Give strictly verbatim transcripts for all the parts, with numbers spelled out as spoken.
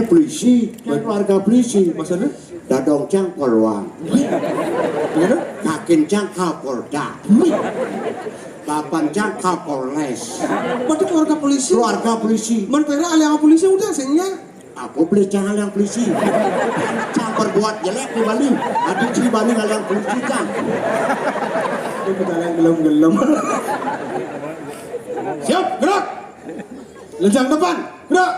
Polisi, keluarga polisi. Maksudnya? Dadong cang polwan. Gimana? Kakin cang kapolda. Papan cang kapolres. Berarti keluarga polisi? Keluarga polisi. Mana pera ahli polisi udah sehingga? Aku beli cang ahli polisi. Cang berbuat jelek di Bali. Ada di Bali ahli polisi cang. Itu jalan gelem-gelem. Siap, gerak. Lejang depan, gerak.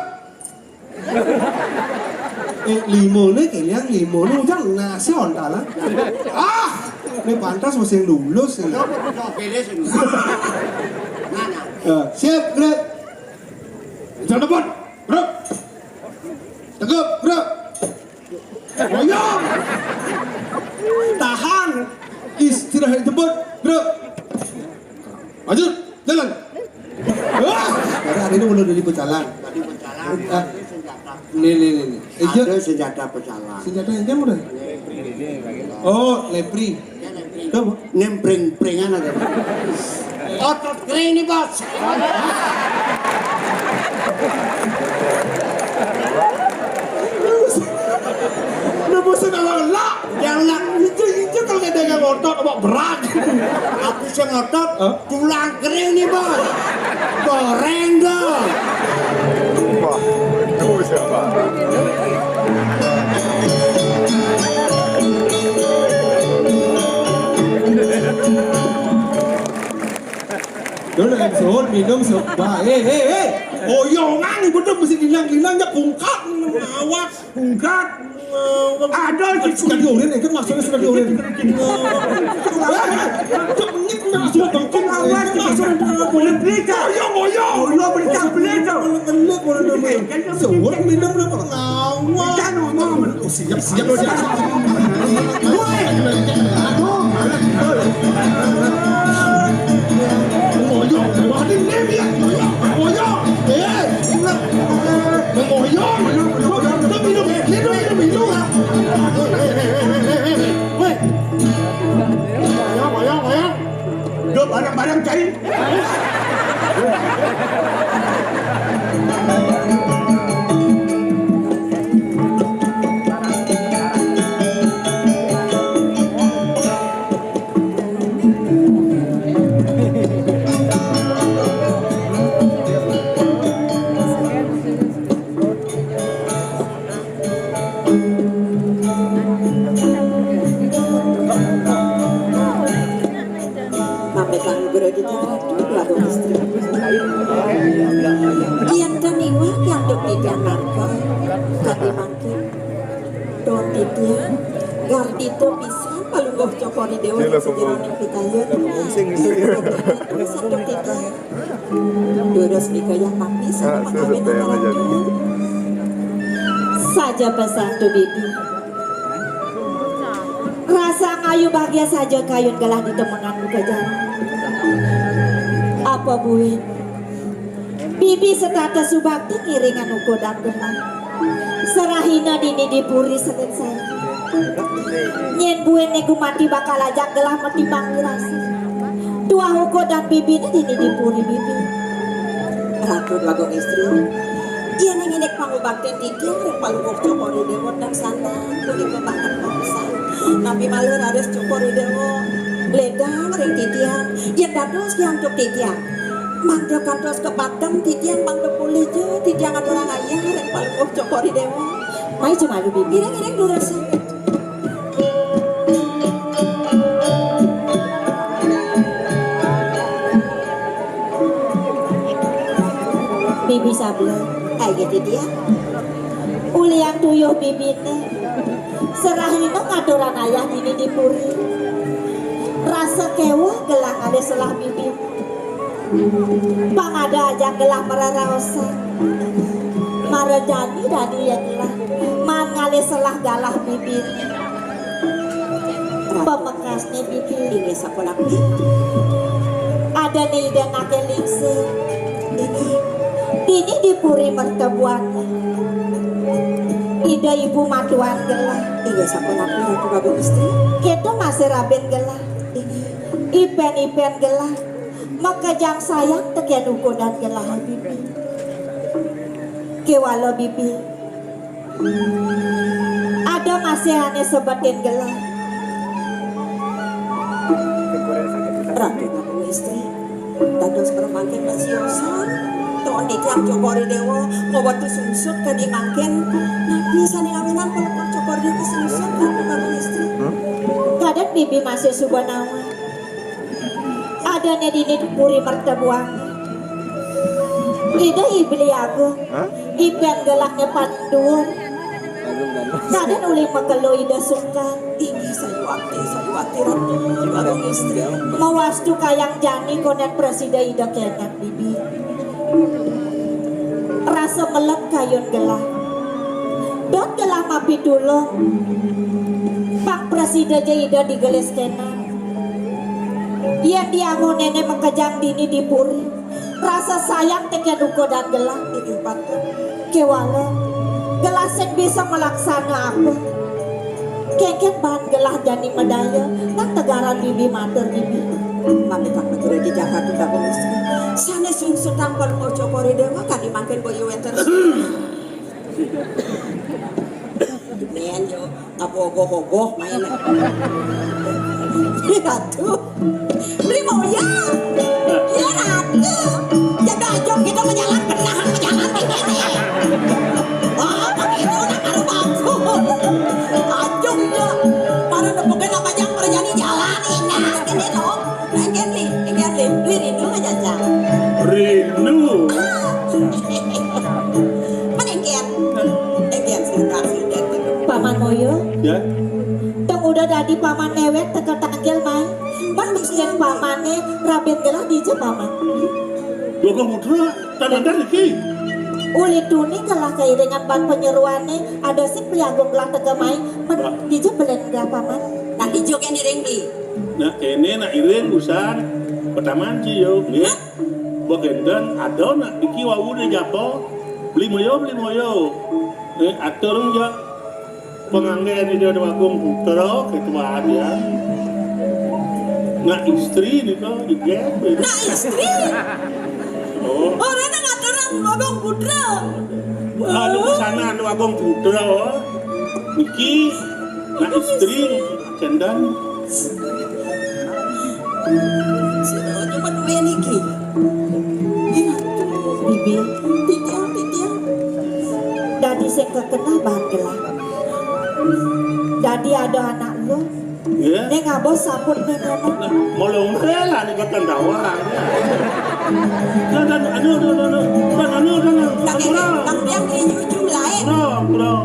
Eh, lima ni, kalian lima ni, ujang nasi ontal lah. Ah, ni pantas masih lulus ni. Eh, siap, gerak. Lejang depan, gerak. Tegap, gerak. Goyang. Tahan. Istirahat jemput, gerak. Lanjut, jalan. Wah, hari ini mulai dari pecalang. Tadi pecalang, ah. Ini senjata. Nih, nih, nih, nih. Eh, ada senjata pecalang. Senjata yang mana? Oh, lepri. Tahu? Nempring-pringan ada. Otot kering nih, Bos. Nembus nama lah. Jangan lah. Itu, itu kalau kita nggak ngotot, apa berat? Aku sih ngotot. Hah? Tulang kering nih, Bos. Goreng dong. Wah, itu siapa? Dulu yang suhun minum sepa. Eh, eh, eh. Oyongan ibu tuh mesti hilang-hilang ya, bungkak minum awas. Bungkak. Ada suka diorin, kan maksudnya suka diorin. Cek menit udah langsung bengkak. Awas, maksudnya boleh beli, Kak. Ayo, ayo. Ayo, beli, Kak, beli, Kak. Boleh beli, boleh beli. Seorang minum berapa? Awas. Jangan ngomong. Oh, siap, siap, siap. Woi. Aduh. Ayo, ayo. Ngoyong. Eh, ngoyong. Ngoyong. Minum, minum, minum, minum. Weh. Ngoyong, ngoyong, ngoyong. Duh, barang-barang cai. Sampai kang guru di jalan, lagu istri. Kian kaniwa, kian dok di Jakarta. Kami makin. Don titian, gardi to pisan, palungguh cokor di dewa. Dia langsung ngomong. Sejiraning pitayun. Sing, sing. Terus dok titian. Durus mikayang mapis. Ah, makawinan sudah, anak aja. Saja pesan tu bibi. Rasa ngayu bahagia saja kayun gelah di temengan muka jalan. Apa buin? Bibi setata subakti ngiringan ukodan gelah. Serahina dini di puri senen saya. Nyen buin ne gumati bakal ajak gelah metimbang dirasa. Tuah ukodan bibine dini di puri bibi. Ratu Bagong Istri. Iya ning inik pangubaktin titiang ring palungguh cokor di dewa dan sana. Kuning banget bangsa. Napi malu raris cokor di dewa. Ledang ring titiang. Yen dados ki antuk titiang. Mangda kantos kapateng titiang mangda polih ja titiang aturang ayah ring palungguh cokor di dewa. Mai jemalu bibi. Iring-iring durus. Bibi sabla. Ayo titiang. Ulian tuyuh bibine. Serahina ngaturan ayah dini di puri. Rasa kewuh gelah ngalih selah bibi. Pang ada ajak gelah mararaosan. Mara jani-jani ya gelah. Maan ngalih selah galah bibi. Pamekasne bibi. Inggih sapunapi? Ada ni ida nake lingsir. Inggih. Dini di puri mertebuan. Ida ibu matuan gelah. Inggih sapunapi Ratu Bagong Istri? Kita masih rabin gelah. Inggih. Ipen-ipen gelah. Makejang sayang teken ukodan gelah bibi. Kewala bibi. Ada masih ané sebetin gelah. Ratu Istri, dados permangkin masiosan. Tuh, di tiang Cokor I Déwa, mawetu sungsut kadi mangkin. Napi sané ngawinan pelempang Cokor I Déwa sungsut, Ratu Istri? Kadén bibi masih suba nawang. Adané dini di Puri Mertabuana. Ida I Beli Agung. Hah? Iban gelahné paling duur. Kadén uli makelo Ida sungkan. Inggih sayuwakti, sayuwakti Ratu, Ratu Istri. Mawastu kayang jani konén prasida Ida kénak, bibi. Rasa melep kayun gelah. Dot gelah mapitulung. Pang prasida ja Ida digelis kénak. Yén diangu néné makejang dini di puri, rasa sayang tekén ukodan gelah. Inggih patut. Kéwala, gelah sing bisa malaksana apa? Kénkén baan gelah jani madaya, nang tegaran bibi matur bibi. Mami tak matur di jagat udah. Sané sungsut tang Palungguh Cokor I Déwa kadi mangkin boya wénten. Nen yo. Apa ogoh-ogoh main? Ratu. Beli mau ya? Ya, Ratu. Ya, dah, jom kita menjalan, benahan menjalan, begini. Oh, begitu, nak baru bagus. Aduh, ya. Para nepukin apa jam perjani jalan, ingat, ini dong. Engken li, engken li. Li rindu aja, Cang. Rindu. Ah. Pan engken. Engken, silakan, silakan. Paman Moyo. Ya. Tong udah dadi paman newek tekel tangkil mai. Pan mistén pamané rabin gelah dija paman. Logo Putra, tan enten iki. Uli tuni gelah kairingan ban panyeruané, ada sing Beli Agung gelah teka mai, men dija belen gelah paman. Nah, dija kén iring, Beli. Nah, kéné nak iring usan petaman ci yo, nggih. Bagénten ada nak iki wau di japa. Beli Moyo, Beli Moyo. Eh, atur ja. Panganggén Ida Déwa Agung Putra, ketuaan ya. Nak istri nika digén. Nak istri? Oh. Ora nang aturan Agung Putra. Anu pesanan Agung Putra. Niki nak istri kénten. Sira cuma duwe niki. Bibi, titiang, titiang. Dadi sing kekenah baan gelah. Dadi ada anak lu. Nggih. Ning abos sampun ning ana. Nah, mulung rela ning keten dawang. Dan, dan, anu, anu, anu, anu. Dan, anu, anu, anu. Nang, nang tiang di ujung lain. Bro, bro.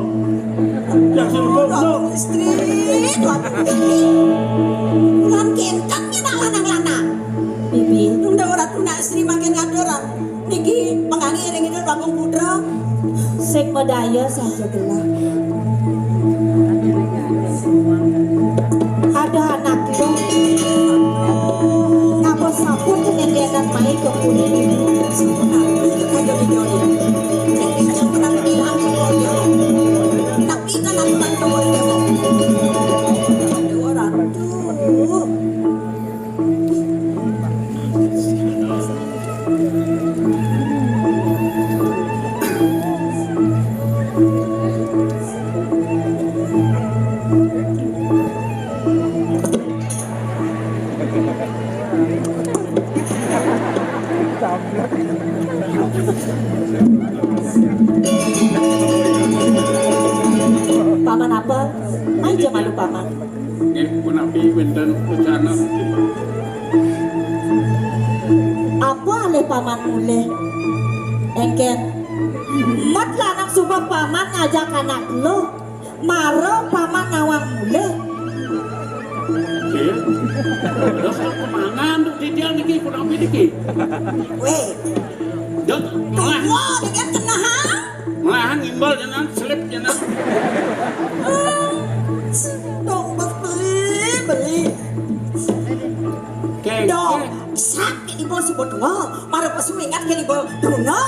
Yang sing bro, bro. Istri, tuan istri. Lan kénten nyenak lanang-lanang. Bibi. Nunda ora tunak istri makin ngaduran. Niki penggangi ring Ida Déwa Agung Putra. Sing madaya saja gelah. Ada anak lu. Ngapa sampun kenendenan mai ke puri ini? Ada di jauh. Tapi kan pernah bilang ke keluarga. Tapi kan aku tak tahu dia. Ada orang tuh. Paman apa? Aja malu paman. Nggih, punapi wénten wacana? Apa alih paman mulih? Engken. Mat lanang suba paman ngajak anak lu. Mara paman nawang mulih. Nggih. Terus kemangan tuh titian niki, punapi niki? Wéh. Dot, malah. Wah, dengan cenah, ha? Malahan ngimbal jenengan, selip jenengan. Dong, beli, beli. Oke, dong, oke. Sakit ibu sebut wah, mara pesu ingat ke ibu duno.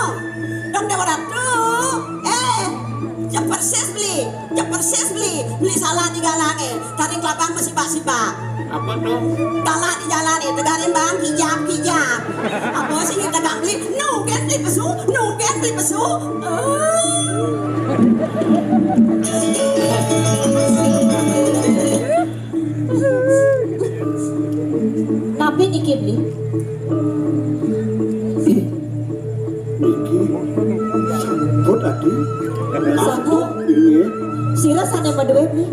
Dong Déwa Ratu, eh, cepat ses beli, cepat ses beli, beli salah di galange, tarik labang masih bak-sibak. Apa to? Talak di jalan itu, garing bang, kijap, kijap. Apa sih kita gak beli? Nuken beli pesu, nuken beli pesu. Eh. Napi niki beli? Niki samput, Adi. Samput? Inggih. Sira sane maduwe beli?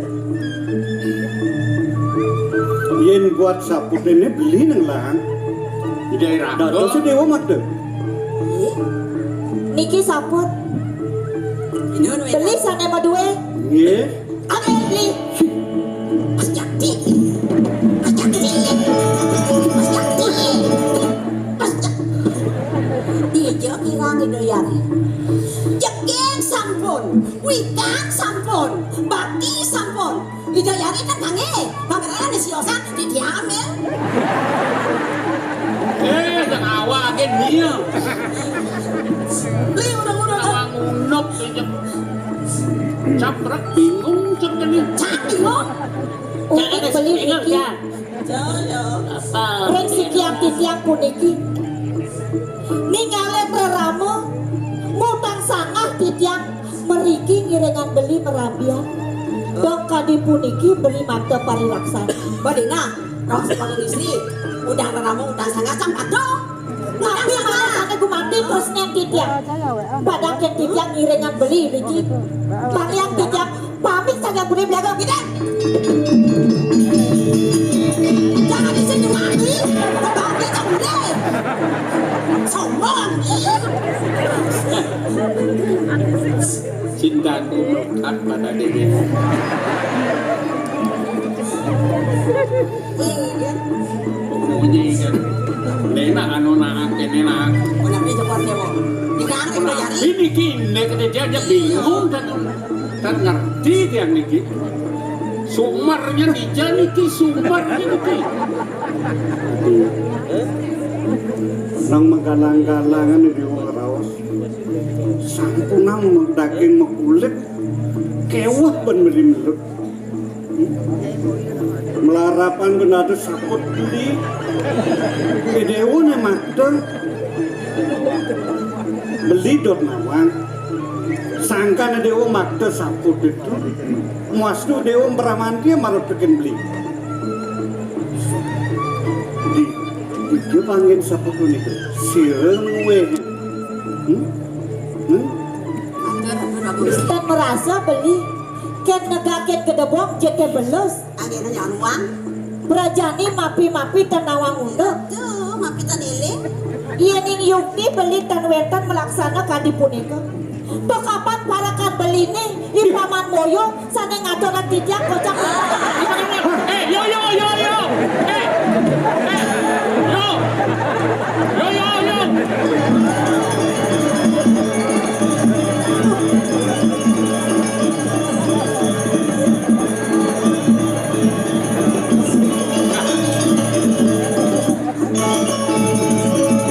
Yen buat saput ini beli nang lang. Di daerah. Dados Dewa Mada. Nggih. Niki samput. Beli sane maduwe? Nggih. Ame beli. Pas Jakti. Pas Jakti. Pas Jakti. Pas Jak-, Dija kirang Ida Yari. Jegeg sampun, wikan sampun, bakti sampun. Ida Yari kan kanggé, pangeran siosan di diambil. Eh, yang awak aja nih. Beli udah-udah. Awak ngunuk, caprek, bingung, cek gini. Cak bingung. Unik beli iki. Jaya. Ring sikian titiang puniki. Ningalé prarama, ngutang sangah titiang mriki ngiringan beli merabian. Dong kadi puniki beli mata parilaksana. Badina, roh sepatu istri, udah prarama utang sangah cang padha. Tapi manasane gumanti tresnen titiang. Padahal yen titiang ngiringan beli niki. Pamian titiang pamit saking budhe blaga kita. Jangan disenyum lagi. Bapak kita budhe. Sombong. Cintaku melekat pada dirimu. Bunyi kan. Nena anu naak, kene naak. Ini kine kene dia, dia bingung dan, dan ngerti dia niki. Sumernya dija niki, sumernya niki. Nang menggalang-galangan di wong raos. Sampunang daging mekulit, keweh ben melimelut. Melarapan ben dados saput beli. Dewa ne makta beli dot nawang. Sangkan Dewa makta saput itu. Muastu Dewa meramanti marep tekin beli. Di, di dia panggil saput niku. Sira muwe. Hmm? Hmm? Ten merasa beli. Ken negakin gedebong jete belus. Anggena nyaruan. Prajani mapi-mapi ten nawang unduk. Tuh, mapi ten iling. Yening yukti beli ten wenten melaksana kadi punika. Pekapan parakan beline, i paman moyo, sane ngaturang titiang kocak. Eh, yo, yo, yo, yo. Eh, eh, yo. Yo, yo, yo.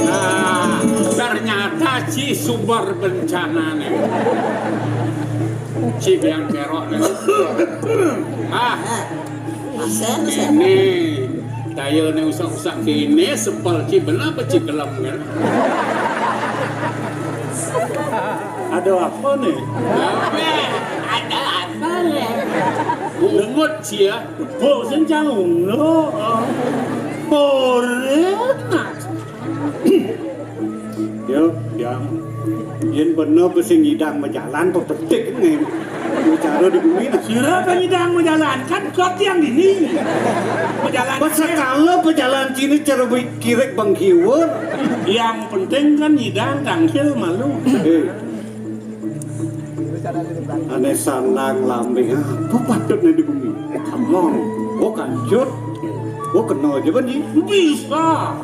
Nah, ternyata ci sumber bencana nih. Ci biang kerok nih. Ah, ini daya nih usah-usah kini sepel ci bener apa ci gelem kan? Ada apa nih? Apa? Ada apa nih? Bungut ci ya. Bau sencang ngono. Pore. Yo, yang yen bener sing ngidang majalan to detik nih. Bicara di bumi nah. Sira kan ngidang majalan kan kot yang dini. Majalan. Pas sekala pejalan sini cara kirik bengkiwur. Yang penting kan ngidang tangkil malu. Eh. Ane sandang lambing apa patutne di bumi? Kamong. Oh, kancut. Oh, kena aja, Bang Ji. Bisa.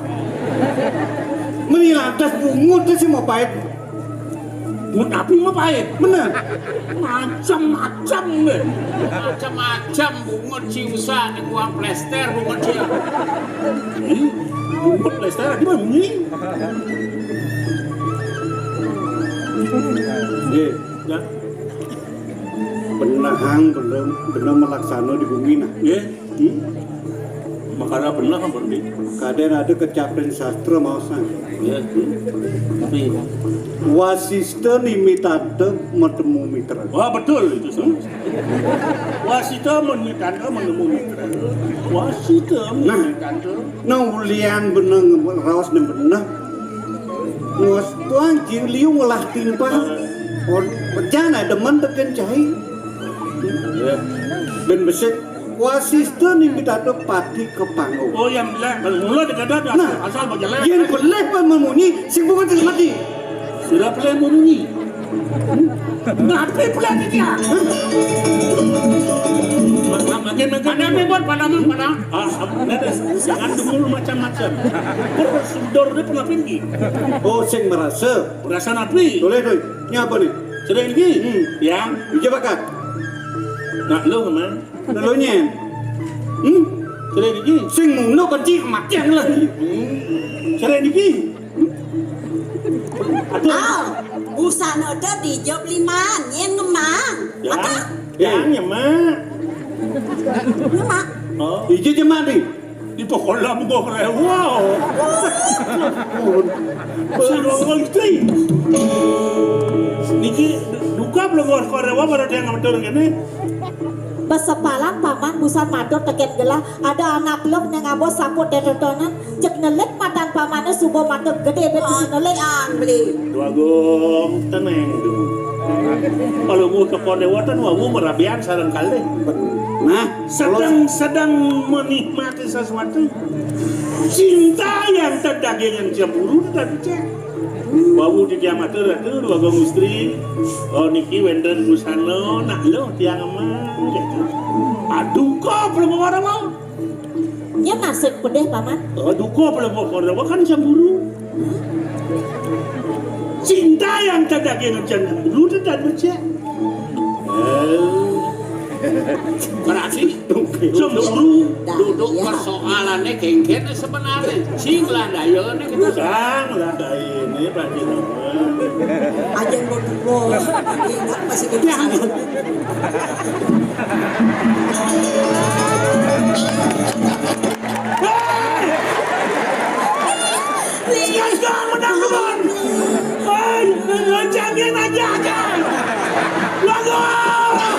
Meni lantas bungut sih mau pahit. Bungut api mau pahit. Bener. Macam-macam deh. Macam-macam bungut ci usah ning uang plester bungut ci. Hmm? Bungut plester di mana bunyi? Nggih. Ya. Benahang belum, belum melaksana di bumi nah. Nggih. Hmm? Makana bener, Bang. Kadén ada kecapen sastra maosang. Ya. Tapi wasista nimitanta matemu mitra. Wah, betul itu, Sang. Wasita nimitanta matemu mitra. Wasita nimitanta. Nah, ulian beneng raos nem beneng. Ngos tuang cing liu ngolah timpal. Oh, bejana demen teken cai. Ya. Ben besik wasista nimitanta pati kepanggu. Oh, yang belek, mula dikata ada. Nah, asal bajalai. Yang belek pan memunyi, sing bukan sing mati. Sudah pelai memunyi. Nah, tapi pelai dia. Makin, makin. Pada membuat pada mem-, pada. Ah, jangan dulu macam-macam. Prosedur dia pernah tinggi. Oh, sing merasa. Merasa napi? Boleh, tuh. Ini apa nih? Sering tinggi. Hmm. Yang. Ija bakat. Nak lu, Mang. Lelonyen. Hmm? Cerai niki. Sing munuh benci kematian lah. Hmm. Cerai niki. Aduh. Aw, busana da dijep liman, nyén ngemang. Ya. Apa? Ya, nyemak. Nyemak. Oh. Ije jemak nih. Di pokola muka kerewa. Niki duka belum kerewa pada dia ngatur gini. Besepalan paman busan matur tekén gelah, ada anak lok nang abos saput detotonan, cek nelik matan pamané suba matur gedé bet bisi nelik. Yang beli. Dua gong teneng dulu. Kalau mau ke Kondewa tan wawu merabian sareng kalih. Nah, sedang, sedang menikmati sesuatu. Cinta yang terdagingan cemburu dan cek. Wawu di kiamat ratu dua gong istri. Oh, niki wénten busana nak lo tiang emang gitu. Aduh, kok belum orang mau. Ya nasib pedih paman. Oh, duka belum orang kan cemburu. Cinta yang terdagingan cemburu dan bercek. Eh. Berarti cemburu duduk persoalannya kengken sebenarnya. Sing lah dayane kita. Sang lah dayane pasti. Aja mau duka. Ingat masih kita. Hei! Sias dong, menang dong. Hei, jangan aja, aja. Lagu. Hei.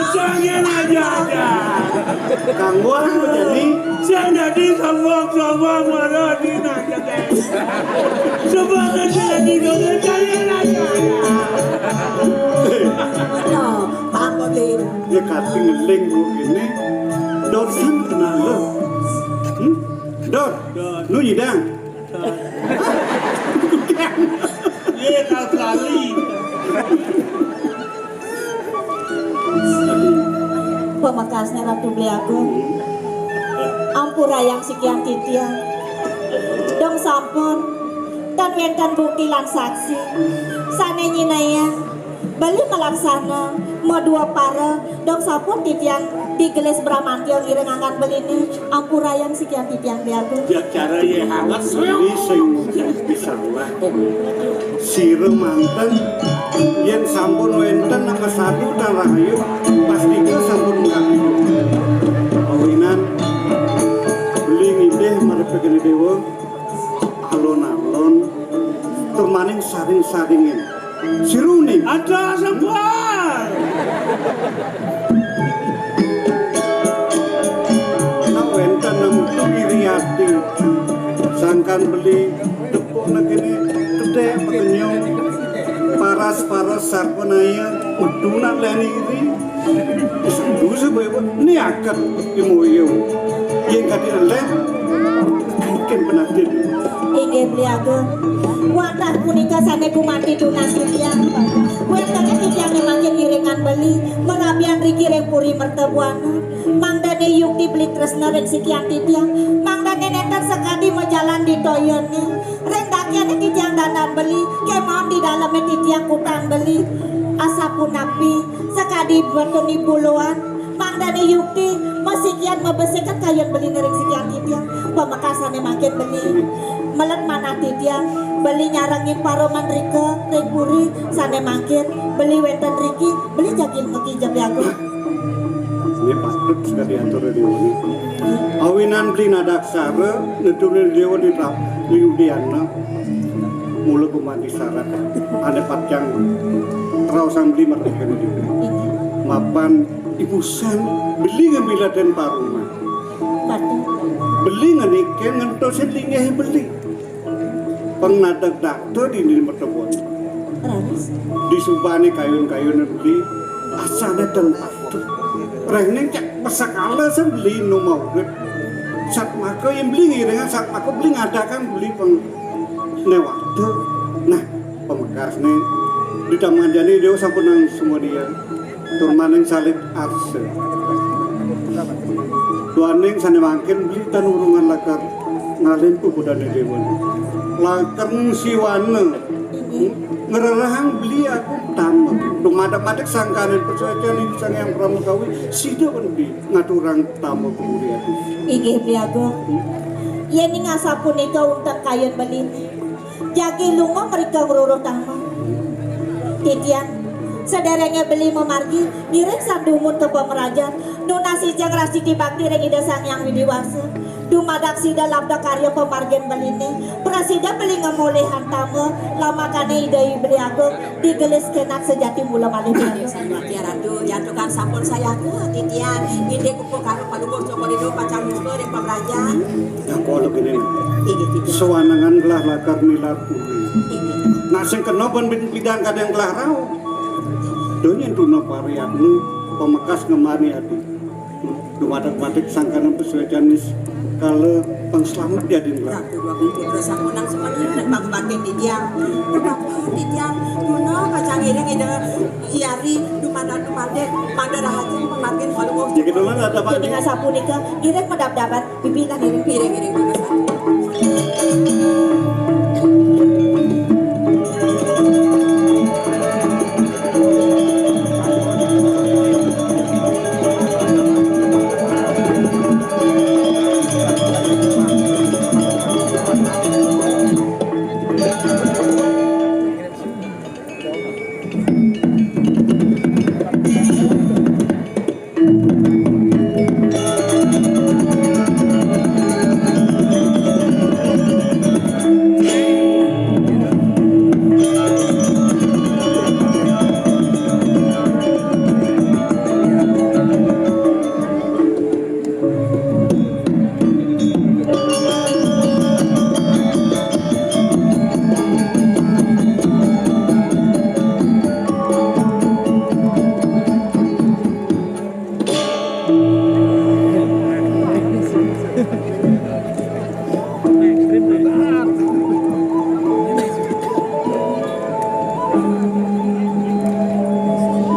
Jangan aja, aja. Kangguan jadi. Sing dadi sombong-sombong, marah di nang. Coba kan saya di dulu cari lagi. Betul, Pak Bodi. Dia kati ngeling bu ini. Dor sing kenal lo. Hmm? Dor, nu nyidang. Iya, kau kali. Pamekasné Ratu Beli Agung, ampurayang sikian titiang. Dong sampun tan wénten bukti lan saksi sané nyinaya beli malaksana madua para dong sampun titiang digelis bramantya ngiring anggan beliné ampurayang sikian titiang Beli Agung. Ya cara yé hangat srew. Ini sing bisa lah. Sira manten, yén sampun wénten kasadu tan rahayu, pastika sampun nganggo. Awinan beli ngidih marep kene dewa, alon-alon, turmaning saring-saringin. Siruning. Ada sabar. Nak wénten nemtu iri ati. Sangkan beli tepuk negene gedhe pekenyong. Paras-paras sarpanaya metu nak leni iri. Dusa bae niaket imoyo. Yen kadi elek, kaken penantin. Inggih, Beli Agung. Wantah punika sane gumanti tunas titiang. Wetenge titiang mangkin ngiringan beli, merabian riki ring puri mertabuana. Mangdane yukti beli tresna ring sikian titiang. Mangdane nenten sakadi majalan di toyane. Ring dakyane titiang dandan beli, kemawon di daleme titiang kutang beli. Asapunapi, sakadi betuni buluan. Mangdané yukti, masikian mabesik kayun beliné ring sikian titiang. Pamekasné mangkin beli melet manah titiang, beli nyarengin paroman rika ring puri, sané mangkin beli wénten riki, beli jagi mekijep jago. Ini patut sekali atur déwané. Awinan beli nadaksara, nuturin déwa di rap-, di udiana. Mula gumanti sarat. Ané pacang raosang beli mertikané déwa. Mapan ibusan beli ngamiletin paroman. Beli ngenikin ngentosin linggih beli. Pang nadakdakta dini matebon. Raris. Disubané kayun-kayunan beli, asané ten patut. Rengning cak masakala sing beli nu maurip. Satmaka yén beli ngiringang, satmaka beli ngadakan beli pang newata. Nah, pamekasné di taman jani déwa sampun nang sumodian. Tur maning salib arsa. Duaning sané mangkin beli tan urungan lakar ngalih pupudané déwa. Lakar siwana ngrerehang beli aku tama. Dumadak-madak sangkaning pasuécan ing Sang Hyang Pramakawi, sida wen beli ngaturang tama puri aku. Inggih, Beli Agung. Yéning asapunika untek kayun beliné. Jagi lunga mrika ngruruh tama. Titiang, sadéréngé beli mamargi, ngiring sang dumun ka pamrajan, nunas ijeng rastiti bakti ring Ida Sang Hyang Widhi Wasa. Dumadak sida labda karya pamargin beliné, prasida beli ngamolihang tama, lamakané Ida Hyang Widhi Agung, digelis kénak sejati mula malih. Inggih, Sang Hyang Ratu, yan tukang sampun sayaga, titiang, indik Karo Palungguh Cokor Ijo pacang muka ring pamrajan. Nah, kala kéné. Inggih, titiang. Sawanengan gelah lakar nilar puri. Inggih. Nah, sing kena ban bin bidang kadang gelah rauh. Donya tuna pariyatna pamekas ngemani adi. Dumadak-madak sangkaning pasuécan nis kala pangslamet yadin gelah. Ratu Déwa Putra sampun nang semuanya dan pagbatin titiang. Pagbatin titiang. Tuna pacang ngiring Ida Hyang Widhi dumadak-dumadak, mangda rahajeng pamargin Palungguh. Ya, gitu lah, ada apa? Jadi nggak sapu nika, iring medap-dapat, pipinan iring. Iring, iring, mangga.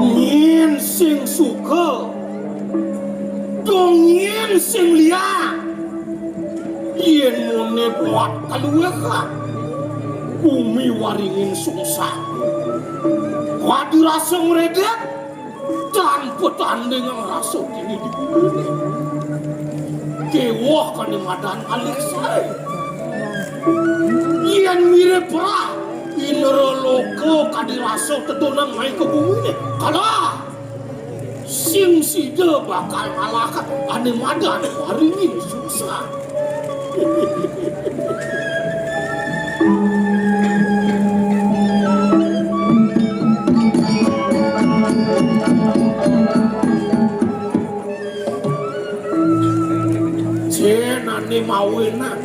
Nyén sing suka, dong nyén sing liak. Yén mone buat kaluwehan, bumi waringin sungsang. Kadi rasa ngredek, tan petanding rasa dini di bumi. Kéweh kane madan alih sae. Yén mirib perah, indra loka kadi rasa tetunan mai ka bumine. Kalah! Sing sida bakal ngalahkan ane madan waringin sungsang. Jenane mawinan.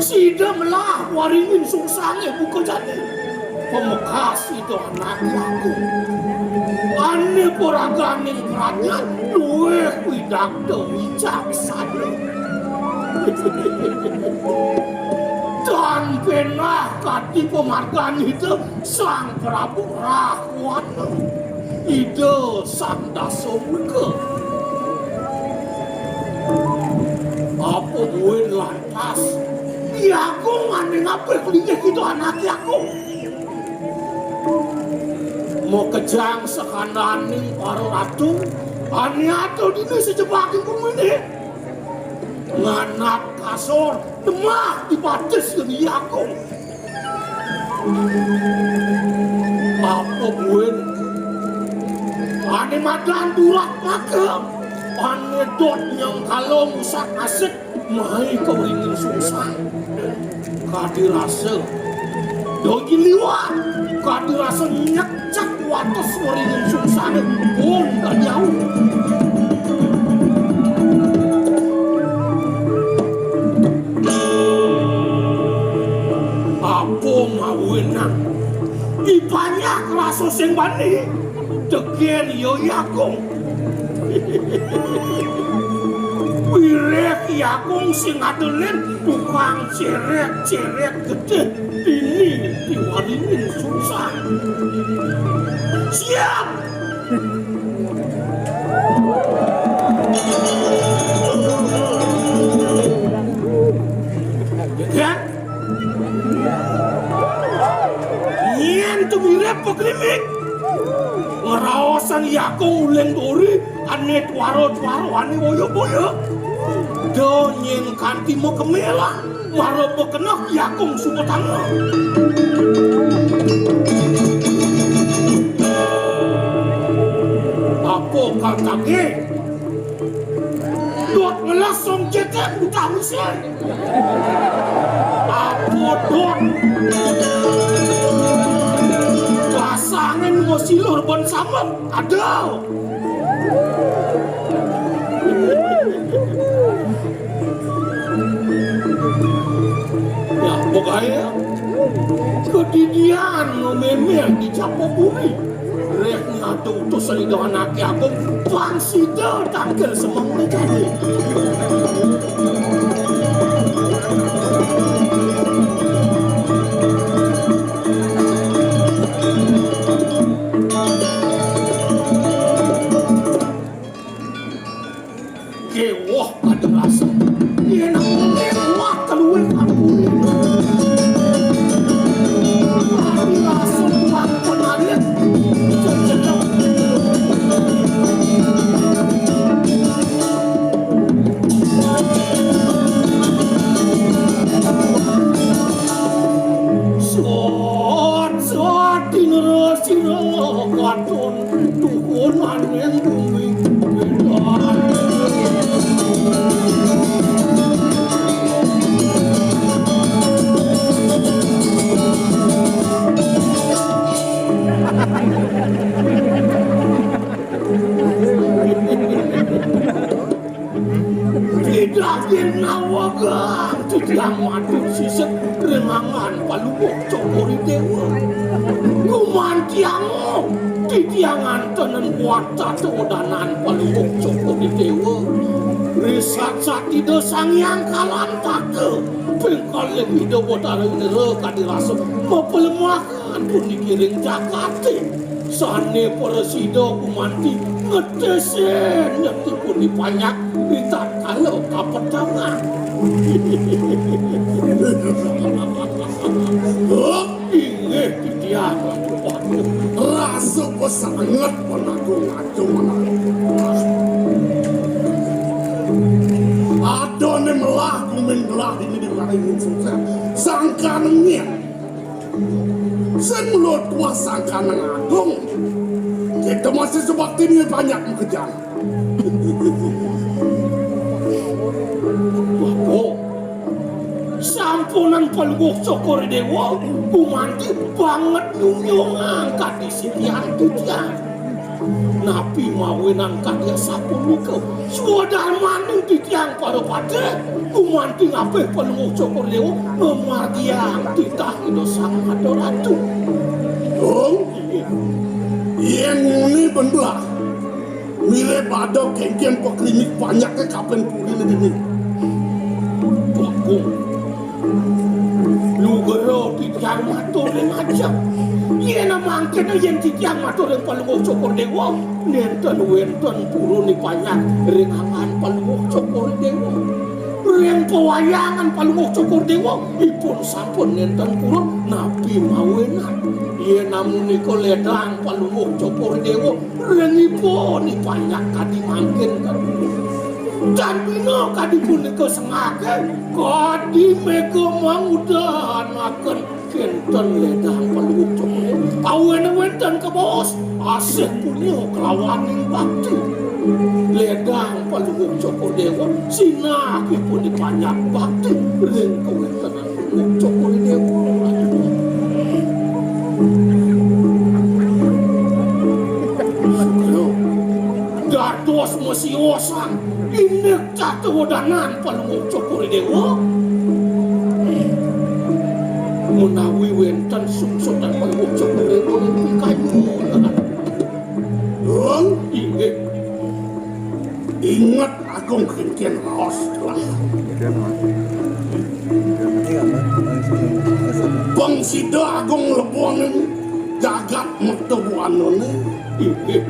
Sida melah waringin sungsange buka jati. Pamekas sida anake aku. Ane paraganing pradnyan luwih widagda wicaksana. Tan penah kati pamargan ida Sang Prabu Rahwana. Ida Sang Dasamuka. Apa buin lantas? Yaku ngane ngapih linggih kita anake aku. Makejang sakandhaning para ratu, ané ada dina sajebaking guminé. Nganap kasor, demah dibatis ring Hyang Agung. Apa buin? Ané madan durat maka, ané dot nyengkala ngusak-asik, mai ka ringin sungsang. Kadi rasa. Dong liwat. Kadi rasa nyekcek wates ringin sungsang. Pun dadi jauh. Apa mawinan? Dipanjak rasa sing bani. Tegén ya Hyang Agung. Wiréh Hyang Agung sing adelin tukang cérét-cérét gedé dini diwaringin sungsang. Siap! Ya, kan? Yén tumirip pagrimik, ngraosan Hyang Agung uling duri, ané tuara-tuara, ané boya-boya. Da nyén kanti makemelah, mara makeneh Hyang Agung suba tangga. Apa kal kagé? Dot ngelas song cetek utang sing. Apa dot? Pasangin masilur ban sambet. Aduh. Ya, pokoknya kedidian méméh di Japaburi. Réh nyata utusan Ida Anaké Agung, pang sida tangkil semeng né jani. Kéweh ada rasa. Yén aku kéweh kaluwih ampun. Ada rasa kuat penarik. Cecedek. Suat, suat, dinera sira katon. Dukunan ning bumi. Tidak nawagang titiang matur sisip ring angan Palungguh Cokor I Déwa. Gumantiang titiang ngantenen buat tata wedanan Palungguh Cokor I Déwa. Risat sat Ida Sang Hyang Kalantaka, ping kalih Ida Batara Indra kadi rasa mapalemah puniki ring jagaté. Sané prasida gumanti ngetésin nyatipun dipanjak ritatkala kapetengan. Inggih titiang Ratu Batu. Rasa pasanget panagung agung. Adané melah gumin gelah dini di laring sukses. Sangkan nyén. Sing mulut kuah sangkaning agung. Kita masih sebakti nih banyak makejang. Bapa, sampunang Palungguh Cokor I Déwa gumanti banget nyunjungang kadi sikian titiang. Napi mawinan kadi asapunika? Swadarmaning titiang para patih, gumanti ngapih Palungguh Cokor I Déwa ngamargiang titah Ida Sang Nata Ratu. Dong, yén nguni ben belah, mirib ada kénkén pakrinik panjaké kapin puri dini. Bagong. Lugra titiang matur ring ajeng. Yén mangkin yén titiang matur ring Palungguh Cokor Déwa, nénten wénten purun dipanjak ring angan Palungguh Cokor Déwa. Ring pawayangan Palungguh Cokor Dewa, ipun sampun nénten purun napi mawinan. Yén amunika ledang Palungguh Cokor Dewa, ring ipun ipanyak kadi mangkin kadi. Tan bina kadi punika sengake, kadi méga mangudanaken kénten ledang Palungguh Cokor Dewa. Awéné wénten kabaos, asih punya kalawaning bakti. Ledang Palungguh Cokor Dewa, sinah ipun ipanyak bakti ring kawéntenan Palungguh Cokor Dewa. Sugro, dados masiosan indik catuwadanan Palungguh Cokor Dewa. Menawi wénten sungsutan Palungguh Cokor Dewa ring pikayunan. Dong, inggih. Inget Agung, kénkén raos telah. Pang sida Agung nglebonin jagat Merta Buanané. Inggih.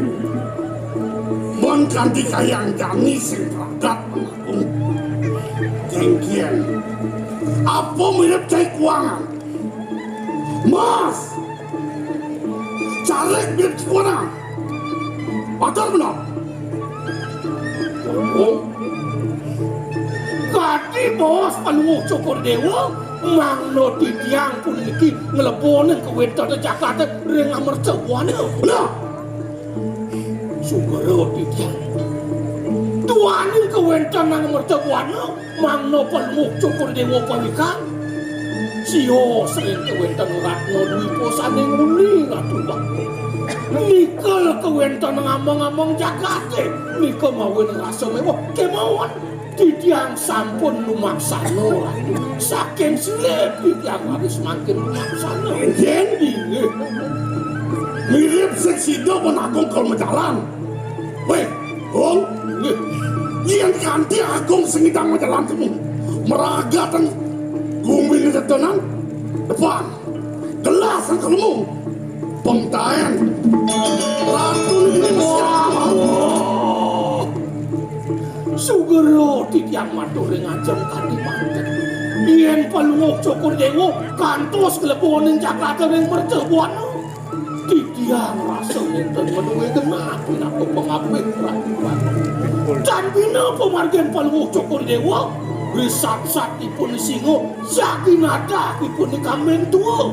Mun kanti kayang jani sing pragat, Agung. Kénkén. Apa mirib cai kuangan? Mas. Carik mirib cai kuangan. Matur bener. Oh. Kadi baos Palungguh Cokor Dewa, mangda titiang puniki nglebonin kawéntenan jagaté ring Amerta Buana. Nah, sugro titiang. Duaning kawéntenan Amerta Buana, mangda Palungguh Cokor Dewa pawikan. Sios ring kawéntenan Ratna Dwipa sané nguni Ratu Bangkul. Nika kawéntenan among-among jagaté, nika mawinan rasa méweh kémaon. Titiang sampun lumaksana, Ratu. Saking silih titiang raris mangkin lumaksana. Inggih. Inggih. Mirib sing sida pun Agung kal majalan. Wéh, Gung. Inggih. Yén kanti Agung sing ngidang majalan kemu, maragatang guminé tetenan, depan. Gelah sangkelmu. Pengtaén. Ratu negeri Mesir. Wah. Sugro titiang matur ring ajeng kadi mangkin. Yén Palungguh Cokor Dewa kantos nglebonin jagaté ring Merta Buana, titiang rasa nénten menawi genah pinaka pangapit Ratu Buana. Tan bina pamargin Palungguh Cokor Dewa, risat-sat ipun singa, jagi nadah ipun kambing tua.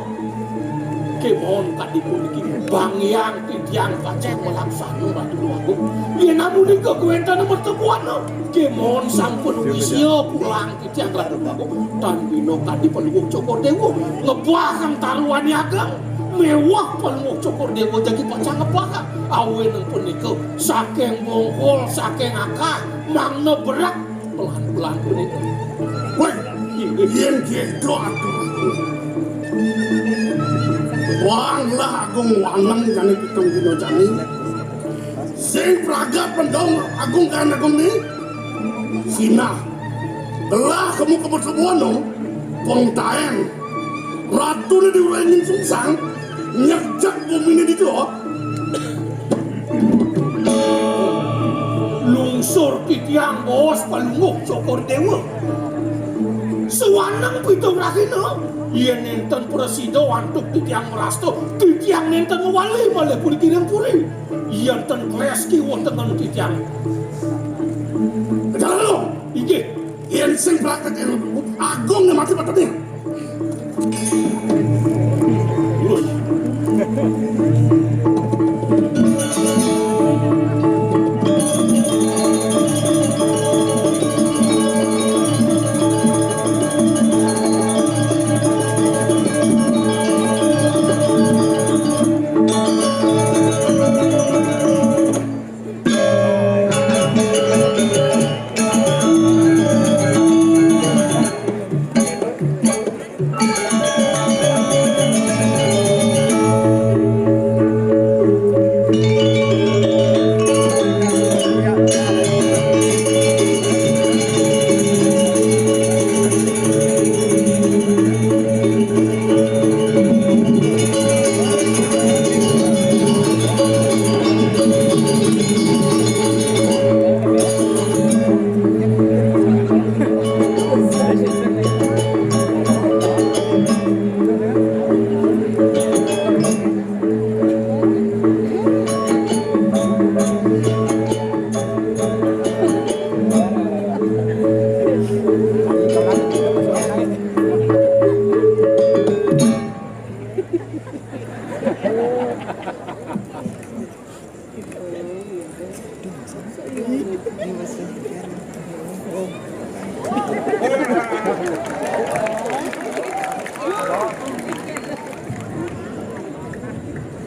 Kémaon kadi puniki, bang hyang titiang pacang malaksana Ratu Déwagung. Yén amunika kawéntenan Merta Buana, kémaon sampun wisia pulang titiang Ratu Déwagung. Tan bina kadi Palungguh Cokor Dewa ngebahang taruhané ageng, méweh Palungguh Cokor Dewa jagi pacang ngebahang. Awinan punika, saking bongkol, saking akah, mangda berek pelan-pelan punika. Wéh, yén kéto atur. Wanglah Agung waneng jani pitung dina jani. Sing pragat pendong Agung kan Agung ni. Sinah. Telah kemu kebut sebuah no. Pengtaen. Ratu ni diurengin sungsang. Nyejak bumi ni dikot. Lungsur titiang baos Palungguh Cokor Dewa. Sawaneng pitung rahina, yén nénten prasida antuk titiang mrasta, titiang nénten mawali malih puri kiring puri. Yén ten kles kiwa tengen titiang. Jalan lu. Inggih. Yén sing praktek ilmu agung nang mati patene.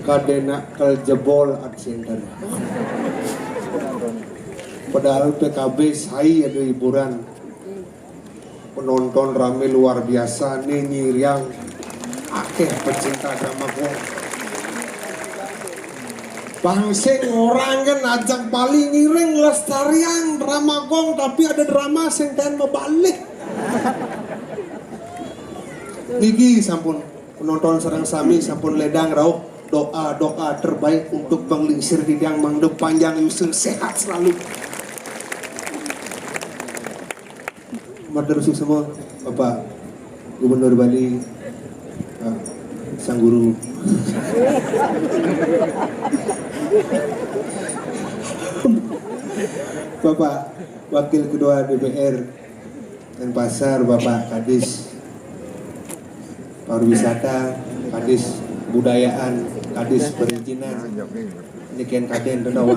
Kadéna kel jebol Art Center. Padahal P K B sai ada hiburan. Penonton rame luar biasa nih, nyiriang akéh pecinta drama gong. Bangsa orang kan ajak Bali ngiring lestarian drama gong, tapi ada drama sing ten mabalik. Niki sampun penonton sareng sami sampun ledang rauh doa-doa terbaik untuk Bang Lingsir di tiang mangda panjang yuswa sehat selalu. Matur suksma Bapak Gubernur Bali, ah, Sang Guru. Bapak Wakil Ketua D P R Denpasar, Bapak Kadis Pariwisata, Kadis Kebudayaan, Kadis Perizinan. Ini kian kadén tenang.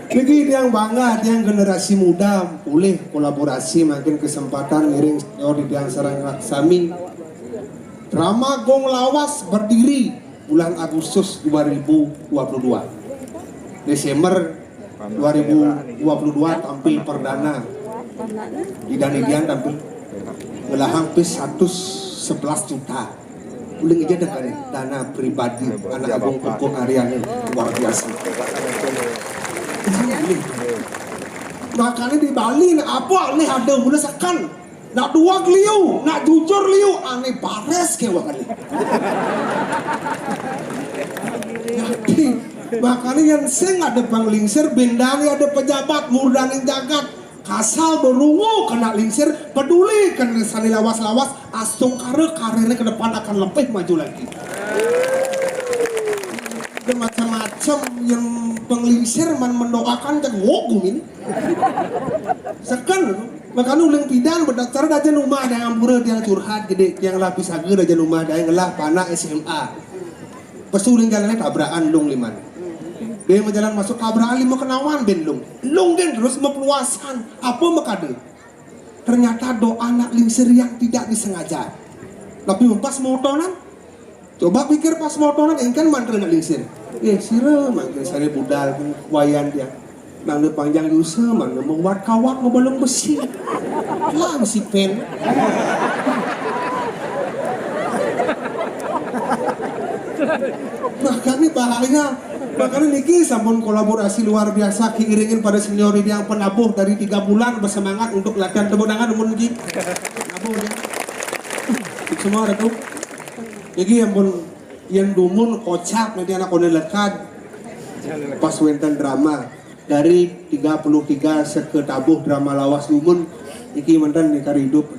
Niki tiang bangga, tiang generasi muda, boleh kolaborasi, makin kesempatan ngiring senior di tiang sareng sami. Drama Gong Lawas berdiri bulan Agustus dua ribu dua puluh dua. Desember dua ribu dua puluh dua tampil perdana. Idan-idan tampil ngelahang pis seratus sebelas juta. Uling aja dah kali dana pribadi anak Agung Kukuh Aryani luar biasa. Makanya di Bali nih, apa nih ada guna sekan. Nak dua liu, nak jujur liu, ane bares ke wakali. Jadi, makanya yang sing ada Bang Lingsir, bendane ada pejabat, murdaning jagat. Kasal berungu kena Lingsir, peduli kena sani lawas-lawas, astungkara karirnya ke depan akan lebih maju lagi. Ada macam-macam yang Bang Lingsir man mendoakan kan wogu ini. Sekan, makanya uling pidan berdasar aja rumah ada yang pura yang curhat gede, yang lapis agar aja rumah ada yang ngelah panak S M A. Pas uling jalannya tabrakan lung liman. Dia mau jalan masuk tabrakan lima kenawan ben lung. Lung gen terus mau peluasan. Apa makade? Ternyata doa anak Lingsir yang tidak disengaja. Tapi pas motonan, coba pikir pas motonan, engkan mantra anak Lingsir. Eh, sira mangkin sare budal, wayan dia. Nang panjang yusa, mana mau wat kawat, mau balong besi. Lah, besi pen. Makanya bahaya. Makanya niki sampun kolaborasi luar biasa, diiringin pada senior ini yang penabuh dari tiga bulan bersemangat untuk latihan. Tepuk tangan mun niki. Penabuh ya. Semua ada tuh. Niki yang pun yang dumun kocak nanti anak konen lekad. Pas wenten drama dari tiga puluh tiga seke tabuh drama lawas dumun iki mantan nih kari hidup.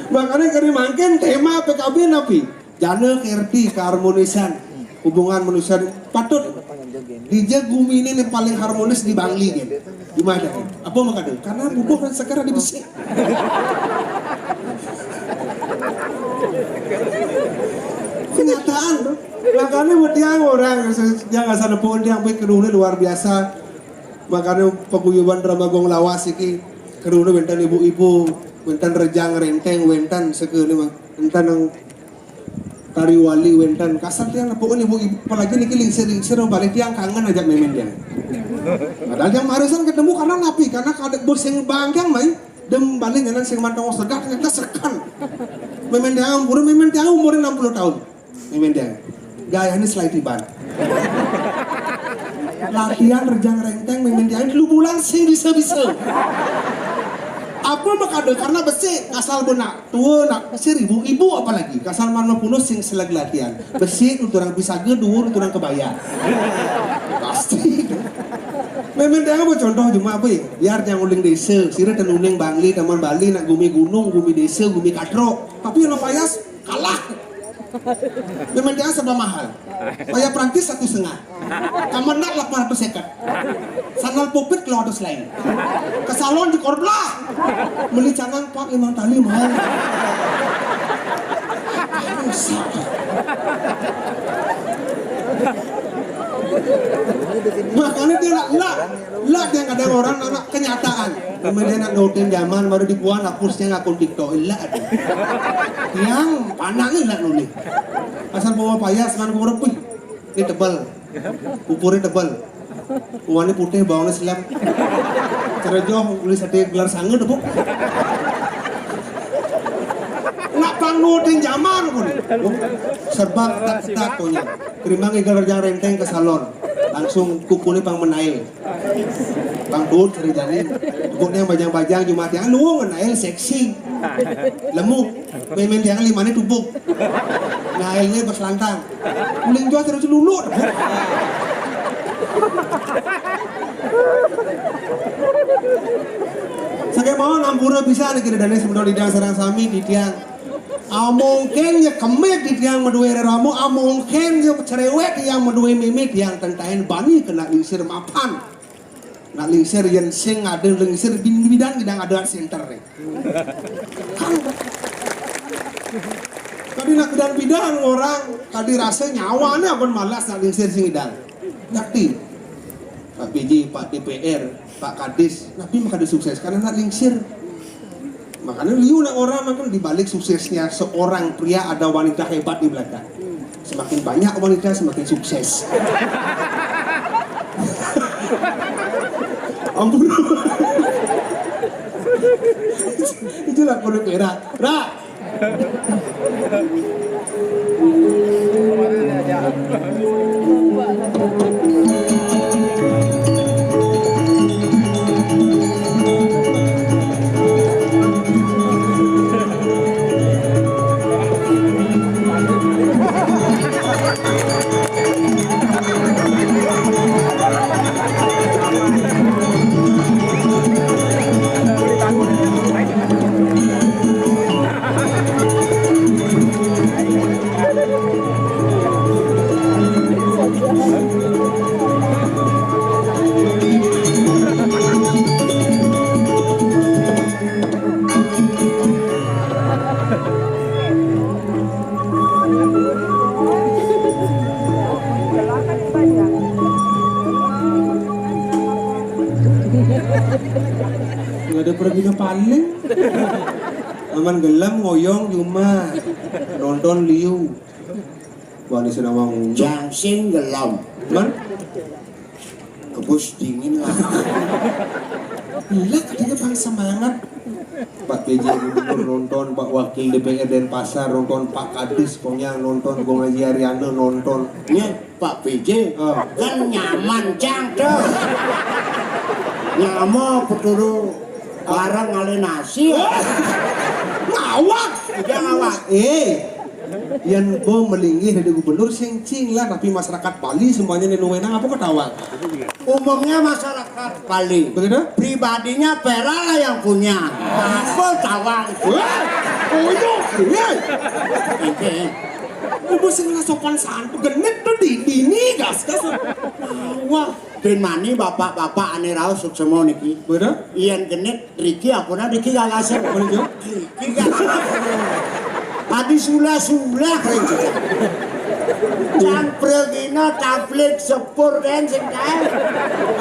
Makanya kari mangkin tema P K B napi? Jana kerti keharmonisan hubungan manusia patut. Dija gumi ini nih paling harmonis di Bangli kan. Gimana? Apa makanya? Karena bubuh dan segera dibesik. Kenyataan tuh. Makanya buat yang orang yang asal pun yang baik kedua luar biasa. Makanya paguyuban drama gong lawas iki kedua wenten ibu-ibu, wenten rejang renteng, wenten sekali wenten yang tari wali wenten kasar tiang nepuk ibu-ibu apalagi niki lingsir-lingsir balik tiang kangen aja memen tiang. Padahal tiang marisan ketemu karena napi karena kadek bos yang bangkang mai dem balik nyanan sing mantong segar ternyata sekan. Memen tiang umur memen tiang umur enam puluh tahun. Memen tiang gaya ini selain tiban. Latihan rejang renteng memen tiang dulu bulan sing bisa-bisa. Apa makade karena besi asal benak tua nak seribu ibu apalagi kasar mana punus sing selag latihan besi untuk orang pisaga dua untuk orang kebaya. Pasti. Memen tiang apa contoh cuma apa ya? Biar yang uling desa sira dan uling Bangli taman Bali nak gumi gunung gumi desa gumi katrok tapi yang payas kalah. Memen tiang serba mahal. Bayar Prancis satu setengah. Kamar nak lapan ratus seket. Sandal pupit kalau ada selain. Ke salon di Korblah. Beli canang pak lima tali mahal. Rusak. Makanya dia lah, lah, lah, dia kadang orang anak kenyataan. Kemudian nak nurutin zaman baru dibuang, hapusnya akun TikTok. Lah, aduh. Yang panak ni lah nulis. Asal bawa payas, man kurep, wih. Ini tebal. Pupurnya tebal. Warnanya putih, bawangnya selam. Cerejoh, nulis sate gelar sangat, Bu. Nak pang nurutin zaman, Bu. Serba ketat-ketat, pokoknya. Kerimbang igal rejang renteng ke salon. Langsung kukunya pang menail. Pang tuut seri jani. Tukuknya bajang-bajang, Jumat yang nuwung menail seksi. Lemu. Main-main tiang lima ni tubuk. Nailnya pas lantang. Uling jua terus lulu. Sakai mau nampura bisa nih kira dana sebenarnya di sarang sami di tiang. Amongken ya kemit di tiang madue reramo, amongken ya cerewet yang madue mimit yang tentain bani kena lingsir mapan. Nak lingsir yen sing ada lingsir bin bidan ngidang ada center nih. Kan. Tadi nak bidan-bidan orang tadi rasa nyawane ampun malas nak lingsir sing ngidang. Ngerti? Pak P J, Pak D P R, Pak Kadis, napi makada sukses karena nak lingsir. Makanya liu nak orang makan di balik suksesnya seorang pria ada wanita hebat di belakang. Semakin banyak wanita, semakin sukses. Ampun. Itulah kulit merah. Rak. Nggak ada perginya paling. Aman gelem ngoyong cuma nonton liu. Wani senawang unjuk. Jang sing gelem. Man? Kebus dingin lah. Lah katanya paling semangat. Pak P J Gubernur nonton, Pak Wakil D P R Denpasar nonton, Pak Kadis pokoknya nonton, Bung Haji Ariana nonton. Nya, Pak P J, ah, kan nyaman cang tuh. Nyama peturu barang ngalih nasi. Ngawak. Dia ngawak. Eh, yang bo melinggih dari gubernur sing cing lah, tapi masyarakat Bali semuanya nenu wenang apa ketawa? Umumnya masyarakat Bali. Begitu? Pribadinya Pera lah yang punya. Apa tawang? Wah, koyo, iya. Oke. Ibu sing lah sopan santun, genit tuh di dini gas gas. Wah, ben mani bapak-bapak ane raos suksema niki. Bener? Yen genit riki apuna niki gagasan. Bener, Jo? Riki gagasan. Tadi sulah-sulah riki. Can pragina tablet sepur den sing kae.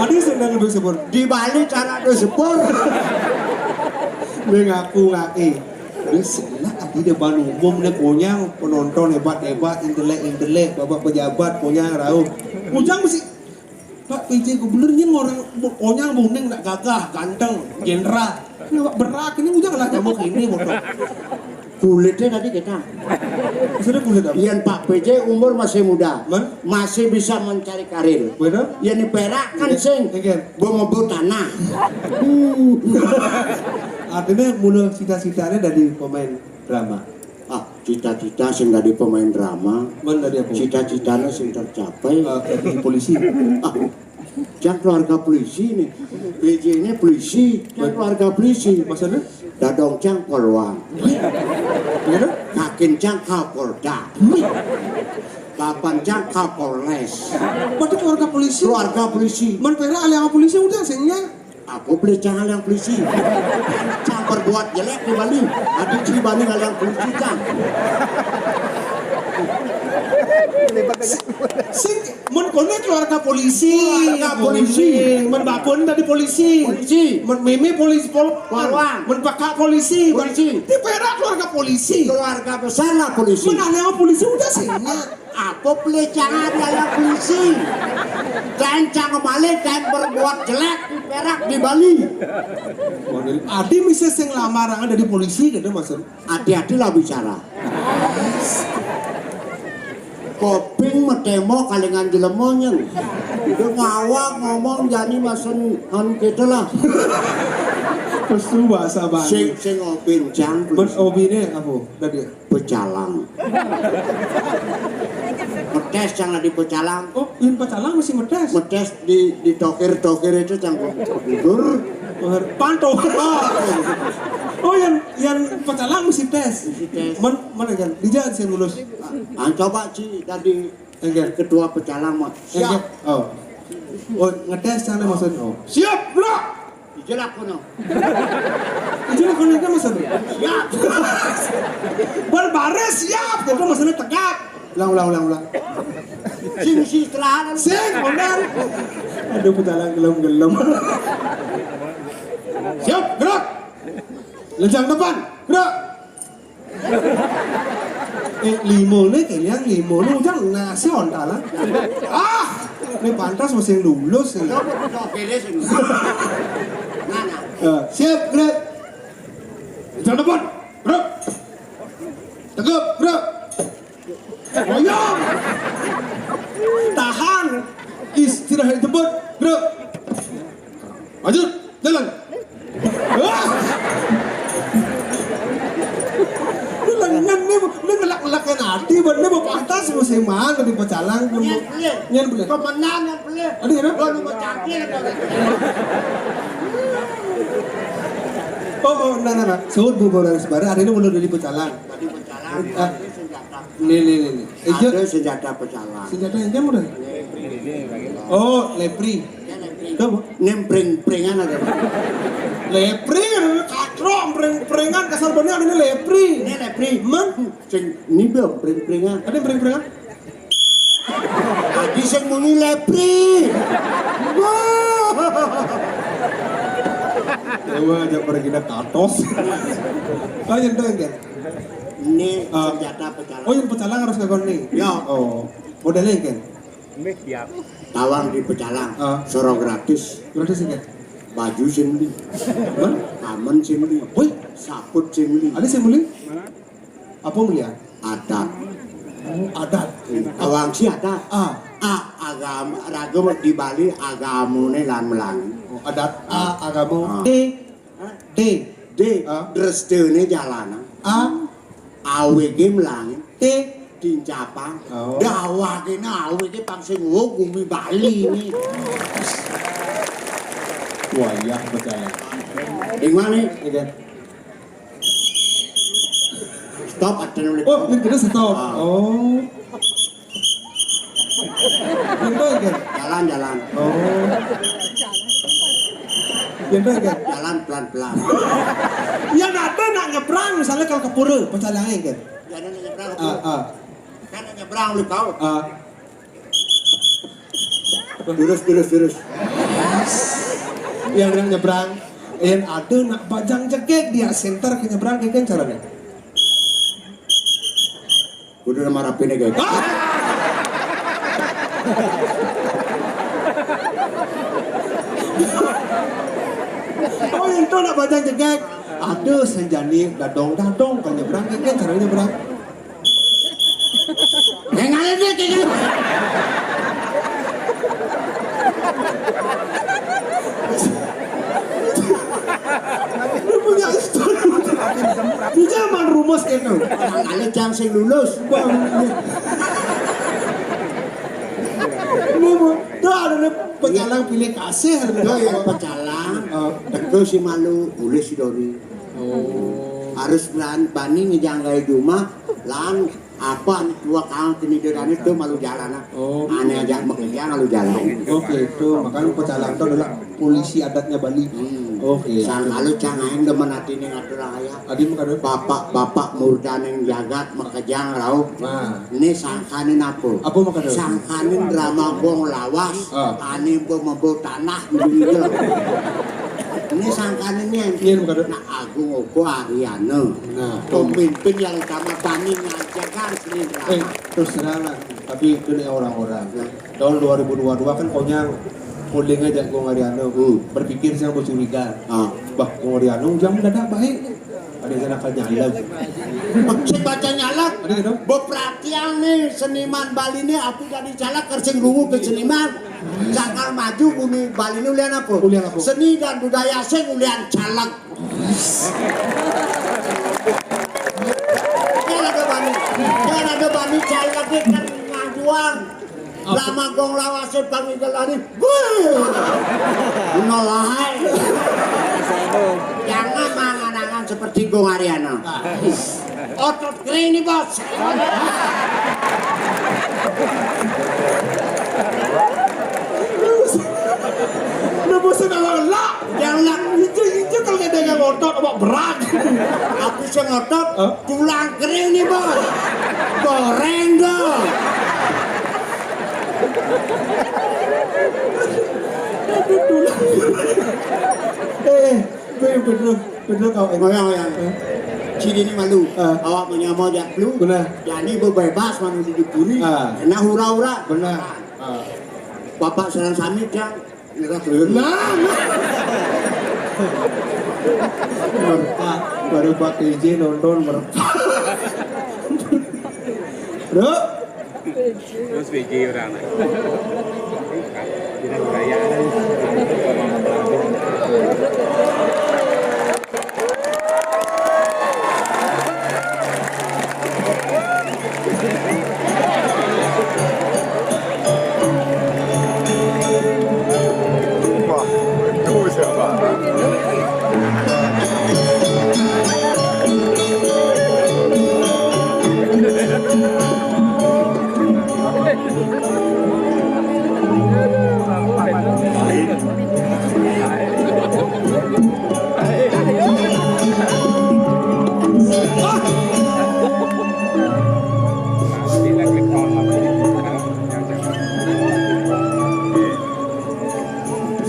Adi sing nang sepur. Di Bali cara do sepur. Ning aku ngake. Wis lah adi depan umum nih konyang penonton hebat-hebat intelek-intelek bapak pejabat konyang rauh. Ujang mesti Pak P J gubernur nyen orang bu- konyang buning nak gagah ganteng jenderal. Ini awak berak ini ujang lah nyamuk ini bodoh. Kulitnya tadi kita. Sudah kulit apa? Yen Pak P J umur masih muda, Man? Masih bisa mencari karir. Bener? Yen perak kan Iya. sing Iya. Gua ngebut tanah. Artinya mula cita-citanya dari pemain drama. Ah, cita-cita sing dari pemain drama. Man dari apa? Cita-citanya sing tercapai. Eh, jadi polisi. Ah, cang keluarga polisi nih. P J ini polisi, cang keluarga polisi. Maksudnya? Dadong cang polwan. Bener? Kakin cang kapolda. Papan cang kapolres. Berarti keluarga polisi. Keluarga polisi. Man pera aliang polisi udah singnya. Aku beli cang aliang polisi. Cang berbuat jelek di Bali. Ada di Bali aliang polisi cang. Sing, mun koné keluarga polisi. Keluarga polisi. Mun bakun dadi polisi. Polisi. Mun mémé polisi pol-, polwan. Mun pekak polisi. Polisi. Di Pérak keluarga polisi. Keluarga besar lah polisi. Mun ané polisi udah sih. Apa pelecehan ala polisi? Dan cang malih dan berbuat jelek di Pérak, di Bali. Adi misi sing lamar dadi polisi gitu maksud. Hati-hatilah bicara. Koping metemo kalingan jelema nyen. Itu ngawak ngomong jani masen anu gitu lah. Pesu bahasa Bali. Sing, sing opin cang. Bos obine apa tadi? Pecalang. Metes cang di pecalang. Oh, yén pecalang mesti metes. Metes di, di tokir-tokir itu cang. Dur. Panto. Oh, yén, yén pecalang mesti tes. Mesti tes. Men, mana kan? Dijak sih lulus. Ah, coba sih tadi. Enggak. Ketua pecalang mah. Siap. Oh. Oh, ngetes sana maksudnya. Oh. Siap, bro. Ijelak kono. Ijelak kono itu maksudnya. Siap. Berbaris siap, itu maksudnya tegak. Ulang, ulang, ulang, ulang. Sing, sing, istirahat. Sing, benar. Aduh, pecalang gelem-gelem. Siap, gerak. Lejang depan, gerak. Eh, limo né, kalian limo né, ujang nasi ontalan. Ah, ini pantas masih lulus ini. Mana? Eh, siap, gerak. Jangan depan, gerak. Tegap, gerak. Goyang. Tahan. Istirahat jemput, gerak. Maju, jalan. Wah. Ini lengan nih, ini ngelak-ngelakin hati, buat ini mau pantas musim mana di pecalang, nyen beli. Nyen beli. Pemenang yang beli. Ada ya? Gua lu mau cangkir, gua. Oh, oh, nah, nah, nah. Sebut bu Boran Sebara, ada ini mulai dari pecalang. Tadi pecalang, ah. Ini senjata. Nih, nih, nih, nih. Ada senjata pecalang. Senjata yang udah. Oh, lepri. Apa? Ini pring-pringan ada. Lepri, katro, pring-pringan, kasar bener, ini lepri. Ini lepri. Man? Sing, ini belum pring-pringan. Ada pring-pringan? Tadi sing muni lepri. Wah. Ya, wah, aja pergi dah katos. Oh, yang itu, kan? Ini, ah, senjata pecalang. Oh, yang pecalang harus ngakon nih? Ya. Oh, modalnya, kan? Tawang di pecalang, ah, soro gratis. Gratis ini? Baju sing beli. Hah? Amen sing beli. Wih. Saput sing beli. Ada sing beli? Apa mulia? Adat. Oh, adat. Tawang si adat. Ah. A, agama, raga di Bali agamane lan melangi. Oh, adat A, agama. Ah. D. D. D. Ah. Drestene jalanan. A. Awege melangi. T. Dincapang. Oh. Dawakene awege pang sing wo gumi Bali ini. Wayah berjalan. Di mana? Iya. Stop, ada nulis. Oh, ini kita stop. Ah. Oh. Pintu, kan? Jalan, jalan. Oh. Pintu, kan? Jalan pelan-pelan. Ya, ada nak nyebrang, misalnya kalau ke pura, pecalange, kan? Ya, ada nak nyebrang. Ah, ah. Kan nak nyebrang, lu tahu. Ah. Terus, terus, terus. Yang nak nyebrang, yang ada nak bajang jegeg dia center ke nyebrang, kan caranya? Kudu nama rapine, guys. Oh, itu nak bajang jegeg. Aduh, senjani dadong-dadong kan nyebrang, kan caranya nyebrang. Yang ada dia kayak gitu. Lu punya istri. Di zaman rumus gitu. Yang ada jang sing lulus. Bang. Ini mau. Tuh ada nih pecalang pilih kasih. Tuh ya pecalang. Oh. Teko si malu, ulih si dori. Oh. Harus bani ngejanggai jumah, lan Apa nih dua kawan seni dedane tuh malu jalan, ah. Oh. Ane aja makejang malu jalan. Oke, itu makanya pecalang itu adalah polisi adatnya Bali. Hmm. Oke. Sang kalau cang aing demen atine ngatur raya. Adi mah kadang. Bapak-bapak murdaning jagat makejang rauh. Nah. Ini sangkanin apa? Apa mah kadang? Sangkanin drama gong lawas. Ah. Ane mbo mebo tanah di Ini sangkanin nih. Iya, mah kadang. Nah, Agung Ogo Ariana. Nah, pemimpin yang utama Bani ngajakan seni drama. Eh, terus terang lah, tapi kena orang-orang. Ya. Tahun dua ribu dua puluh dua kan konyang, holding aja Agung Ariana. Hmm. Berpikir saya bercuriga. Ah. Bah, Agung Ariana ujang mendadak baik. Ada yang akan nyalek. Maksud baca nyalek? Ada gitu? Beperhatian nih seniman Bali nih, apa jadi caleg kersing rungu ke seniman. Cakal maju bumi Bali ini ulian apa? Ulian apa? Seni dan budaya sing ulian caleg. Kan ada Bani, kan ada Bani caleg kan ngajuan. Lama gong lawase panggil lari. Wih. Nolai. Jangan mangan-angan seperti Gong Ariana. Otot kering nih, Bos. Udah bosan sama lah. Jangan injek-injek kalau kayak dagang otot, apa berat. Aku sih ngotot, hah? Tulang kering nih, Bos. Goreng dong. Aduh, tulang. Eh, eh, bener, bener kau. Ngoyang, ngoyang. Eh. Sini ini malu. Eh. Awak punya mau jak lu. Benar. Jadi bebas mana di dipuri. Ah. Kena hura-hura. Benar. Ah. Bapak serang samit ya. Nah, nah. Mereka baru Pak T J nonton mereka. Bro. Terus P J orang. Tidak budaya.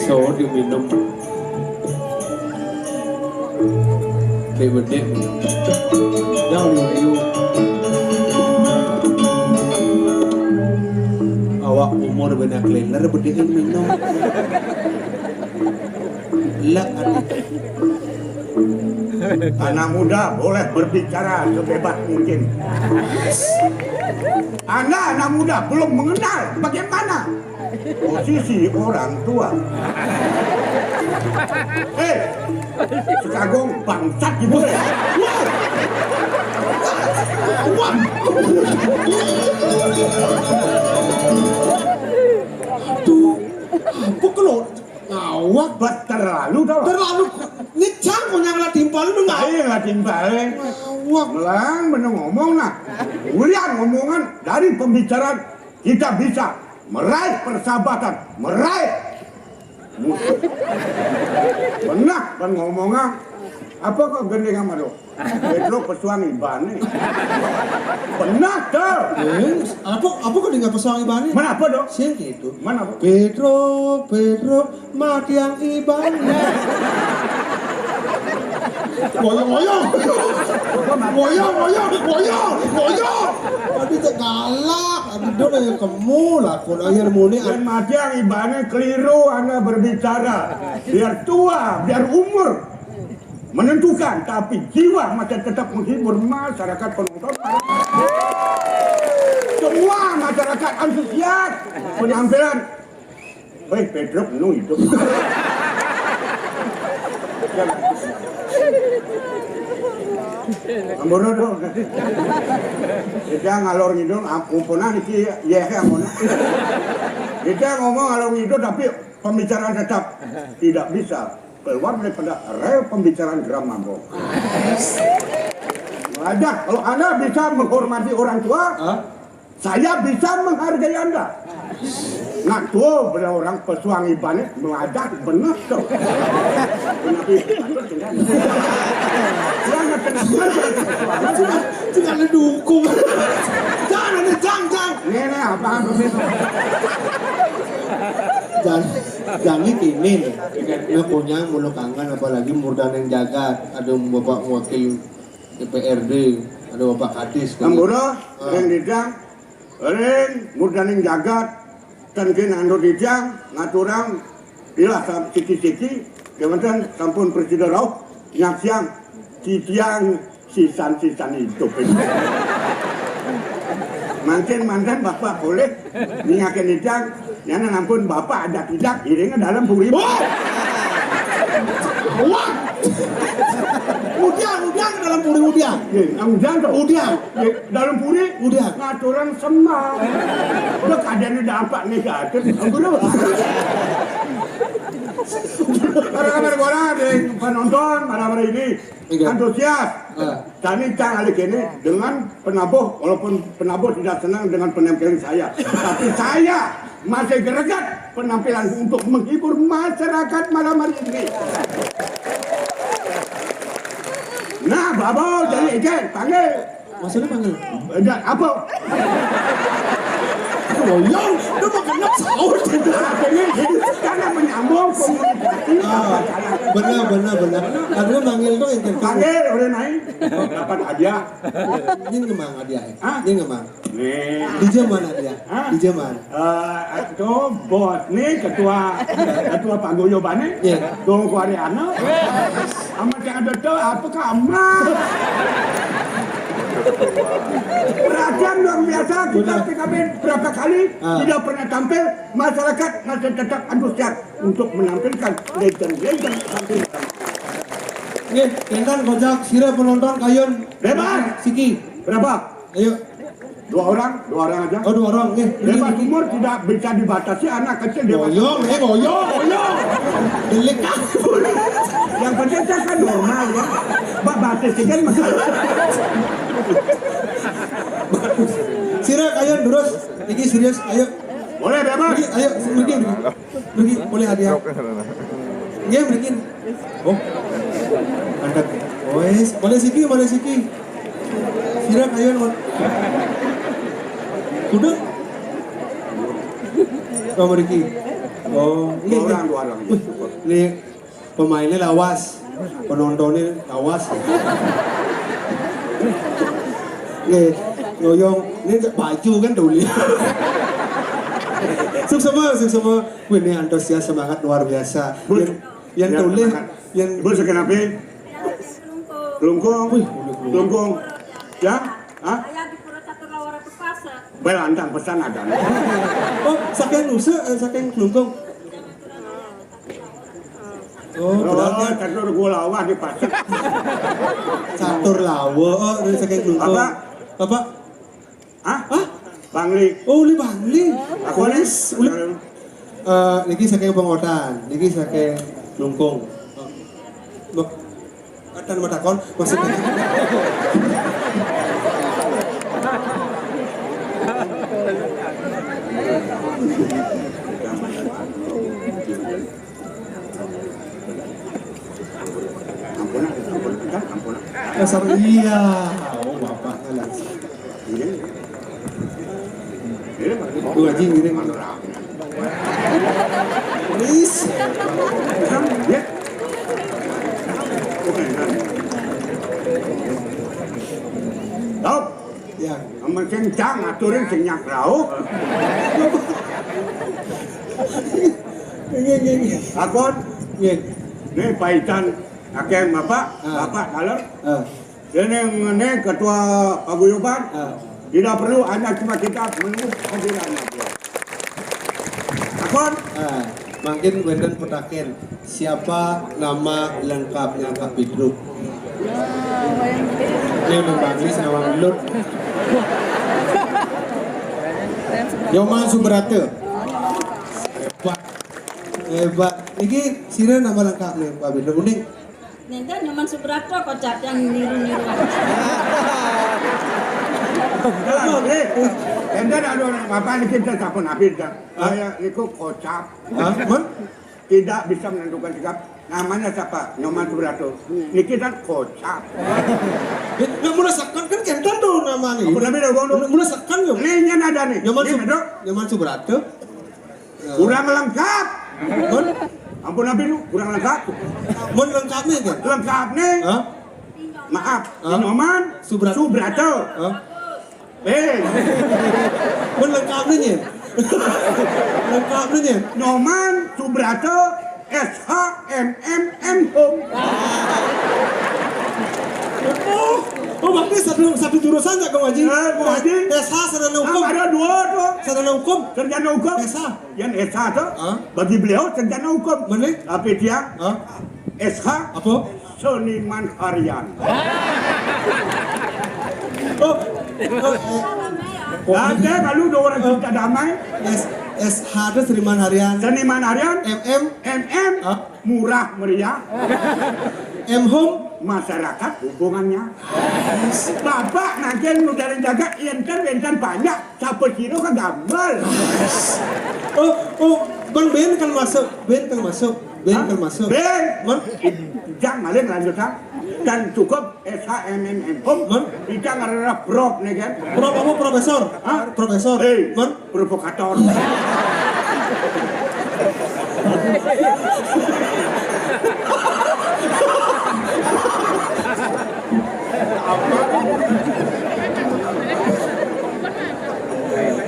So diminum. Kayak bedek. Jauh nih, ayo. Awak umur bena kleler bedek minum. Lek ati. Anak muda boleh berbicara sebebas mungkin. Anda anak muda belum mengenal bagaimana posisi orang tua. Eh, sekagong bangsat gitu ya. Wah. Wah. Tuh, apa kalau ngawak? Bat terlalu tau. Terlalu ngecang konyang lah timpal lu nggak? Iya lah timpal. Ngawak. Melang bener ngomong nah. Ulian ngomongan dari pembicaraan kita bisa meraih persahabatan, meraih musuh. Benar kan ngomongnya? Apa kok gending sama lo? Pedro pesuang ibane. Benar tuh. Eh, apa apa kok dengan pesuang ibane? Mana apa dong? Sing gitu. Mana apa? Pedro, Pedro, mati yang ibane. Woyo, woyo. Woyo, woyo, woyo, woyo. Aduh, cek galak. Aduh, dia kayak kemu lah. Kalau akhir muni. Dan mati yang ibane keliru Anda berbicara. Biar tua, biar umur menentukan, tapi jiwa masih tetap menghibur masyarakat penonton. Semua masyarakat antusias penampilan. Weh, Pedro penuh itu. Ambono dong. Kita ngalor ngidul, umponan iki ya ambono. Kita ngomong ngalor ngidul tapi pembicaraan tetap tidak bisa keluar daripada rel pembicaraan Gram Mambo. Raja, kalau Anda bisa menghormati orang tua, Hah? Saya bisa menghargai Anda. Nah, tuh, beliau orang pesuang ibané meladak bener tuh. Kenapa itu? Jangan, jangan, jangan. Jangan dukung. Jangan, jangan, jangan. Ini, ini apa? Jangan, jangan ini. Nah, konyang mulu kangen, apalagi murdaning jagat. Ada Bapak Wakil D P R D, ada Bapak Kadis. Ampura, Ah. Ring Didang, ring murdaning jagat, ten kin anu Didang, ngaturang, ilah sam-, siki-siki, kemanten sampun prasida rauh, nyaksiang, titiang, sisan-sisan idup. Mangkin manten Bapak polih, Ningakin idang, nyana ampun Bapak ada tidak iringe dalem puri. Wah! Wah! Udiang, udiang dalem puri udiang. Nggih, udiang to. Udiang. Nggih, dalem puri udiang. Ngaturang semar. Wah, kadene dampak negatif. Ampun, Pak. Para kamar bola, ding penonton, para ini. Iya. Antusias. Ah. Sani cang alih kene dengan penabuh, walaupun penabuh tidak senang dengan penampilan saya. Tapi saya masih greget penampilan untuk menghibur masyarakat malam hari ini. Nah, Babo, jadi Ijen, panggil. Maksudnya panggil? Enggak, apa? Boyong, lu mau kena sahur. Akhirnya, karena menyambung komunikasi. Ah, benar, benar, benar. Artinya manggil tuh yang Panggil, udah naik. Dapat hadiah. Ini ngemang hadiah. Hah? Ini ngemang. Nih. Di zaman hadiah. Hah? Di zaman. Eh, itu bos nih, ketua, ketua paguyuban nih. Iya. Tuh, Koreana. Sama yang ada tuh, apa kamu? Perhatian luar biasa, kita Benar. P K B berapa kali Ah. tidak pernah tampil, masyarakat masih tetap antusias untuk menampilkan legend-legend. Nggih, kinten kojak sira penonton kayun. Bebas. Siki. Berapa? Ayo. Dua orang, dua orang aja. Oh, dua orang, nggih. Bebas umur tidak bisa dibatasi, anak kecil dia Boyong, eh, boyong, boyong. Delik ah. Yang penting saya kan normal ya. Mbak batis kan. Sira kayun terus. Iki serius, ayo. Boleh, bebas. Iki, ayo, iki. Mriki, boleh hadiah. Nggih, mriki. Oh. Angkat. Wes, boleh siki, boleh siki. Sira kayun, Mon. Kudu? Oh, mriki. Oh, nggih, Dua orang, nggih. Dua orang. Wih, ini pemainnya lawas. Penontonnya lawas. Nggih, ngoyong. Ini cek baju kan dulu. Suksema, suksema. Wih, ini antusias semangat luar biasa. Bud. Yang, yang Yang tulis, semangat. Yang Ibu saking napi? Klungkung. Wih, udah Klungkung. Ya? Hah? Saya di Pura Catur Lawara Tepasa. Bel, antang pesan ada. Oh, saking Nusa, eh, saking Klungkung. Oh, Oh, berarti catur gua lawah di pasar. Catur lawa, oh, dari saking Klungkung. Bapak? Bapak? Hah? Hah? Bangli. Oh, uli Bangli. Aku Wis, uli. Eh, niki saking Pongotan, niki saking Klungkung. Mbok katan matakon, maksudnya. Ampun, ampun, ampun, ampun. Dasar iya. Oh, bapaknya langsung. Iya. Iya, Pak. Tuh, Haji, ngiring. Please. Ya. Oke, nah. Stop. Ya. Amun sing cang aturin sing nyak rauh. Nggih, nggih, nggih. Akon. Nggih. Nih paitan akeh Bapak, Ah. Bapak dalam. Ah. Ini mengenai ketua paguyuban. Ah. Tidak perlu, hanya cuma kita menunggu kehadiran. Akon. Ah, mungkin wenten petaken. Siapa nama lengkapnya Kak Pidruk? Ini udah bagus sama Lut. Nyoman Subrata. Hebat. Hebat. Iki sira nama lengkap nih, Pak Pidruk. Unik. Nenten Nyoman Subrato kocap yang niru-niru. Eh, enten anu, apa niki, enten sampun habis dah. Hah? Saya niku kocap. Hah? Mun? Tidak bisa menentukan sikap. Namanya siapa? Nyoman Subrato. Niki kan kocap. Eh, nah, mula seken kan kenten to namanya. Ampun, tapi dah, Bang, mula seken yo. Ini, ini ada nih. Nyoman Ini Sub-, betul. Nyoman Subrato. Kurang lengkap. Mun? Ampun, ampun, kurang lengkap. Mun lengkap nih kan? Lengkap nih. Hah? Maaf, Hah? Nyoman Subrat- Subrato. Hah? Eh. Mun lengkap nih, Nyin? Lengkap nih, Nyin? Nyoman Subrato S H M M M Hum. Oh, oh, berarti satu, satu jurusan ya, Kang Haji? Eh, Kang Haji. S H sarjana hukum. Ah, ada dua tuh. Sarjana hukum. Sarjana hukum. S H. Yang S H tuh, Hah? Bagi beliau sarjana hukum. Mana? Tapi dia Hah? S H Apa? Seniman harian. Oh, oh, oh. Ada kalau dua orang cinta damai. S, S H itu seniman harian. Seniman harian. M M. M M. Hah? Murah meriah. M Hum. Masyarakat hubungannya. Bapak nanti nu jalan jaga, enten, enten banyak. Siapa kira kan gambar. Oh, oh, Bang Ben kan masuk, Ben kan masuk, Ben Hah? kan masuk. Ben. Mon? Jangan maling lanjut, ha? Dan cukup S H M M M Hum. Mon? Kita ngarep prop nih kan. Prop apa, profesor? Hah? Profesor. Hei, Mon? Provokator.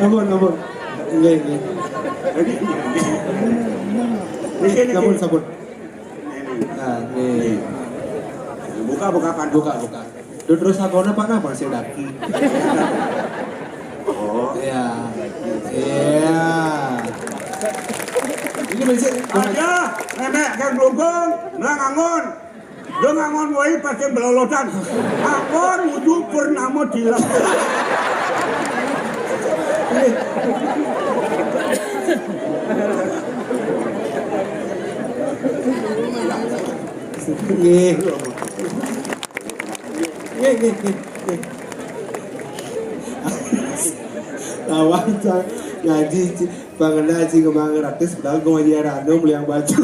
Ampun, ampun. Nggih, nggih. Sampun, sampun. Nah, nggih. Buka, buka, Pak. Buka, buka. Duh, terus aku apa, Pak? Nah, masih daki. Oh. Iya. Iya. Ini masih Aja, nenek kan glungkung, melang angon. Yo ngangon wae pasti belolotan. Aku nuju purnama dilem. Nggih. Nggih, nggih, nggih, nggih. Tawang, Cang. Ngaji, Cang. Pangena sing kembang gratis, padahal gua aja rano beli yang baju.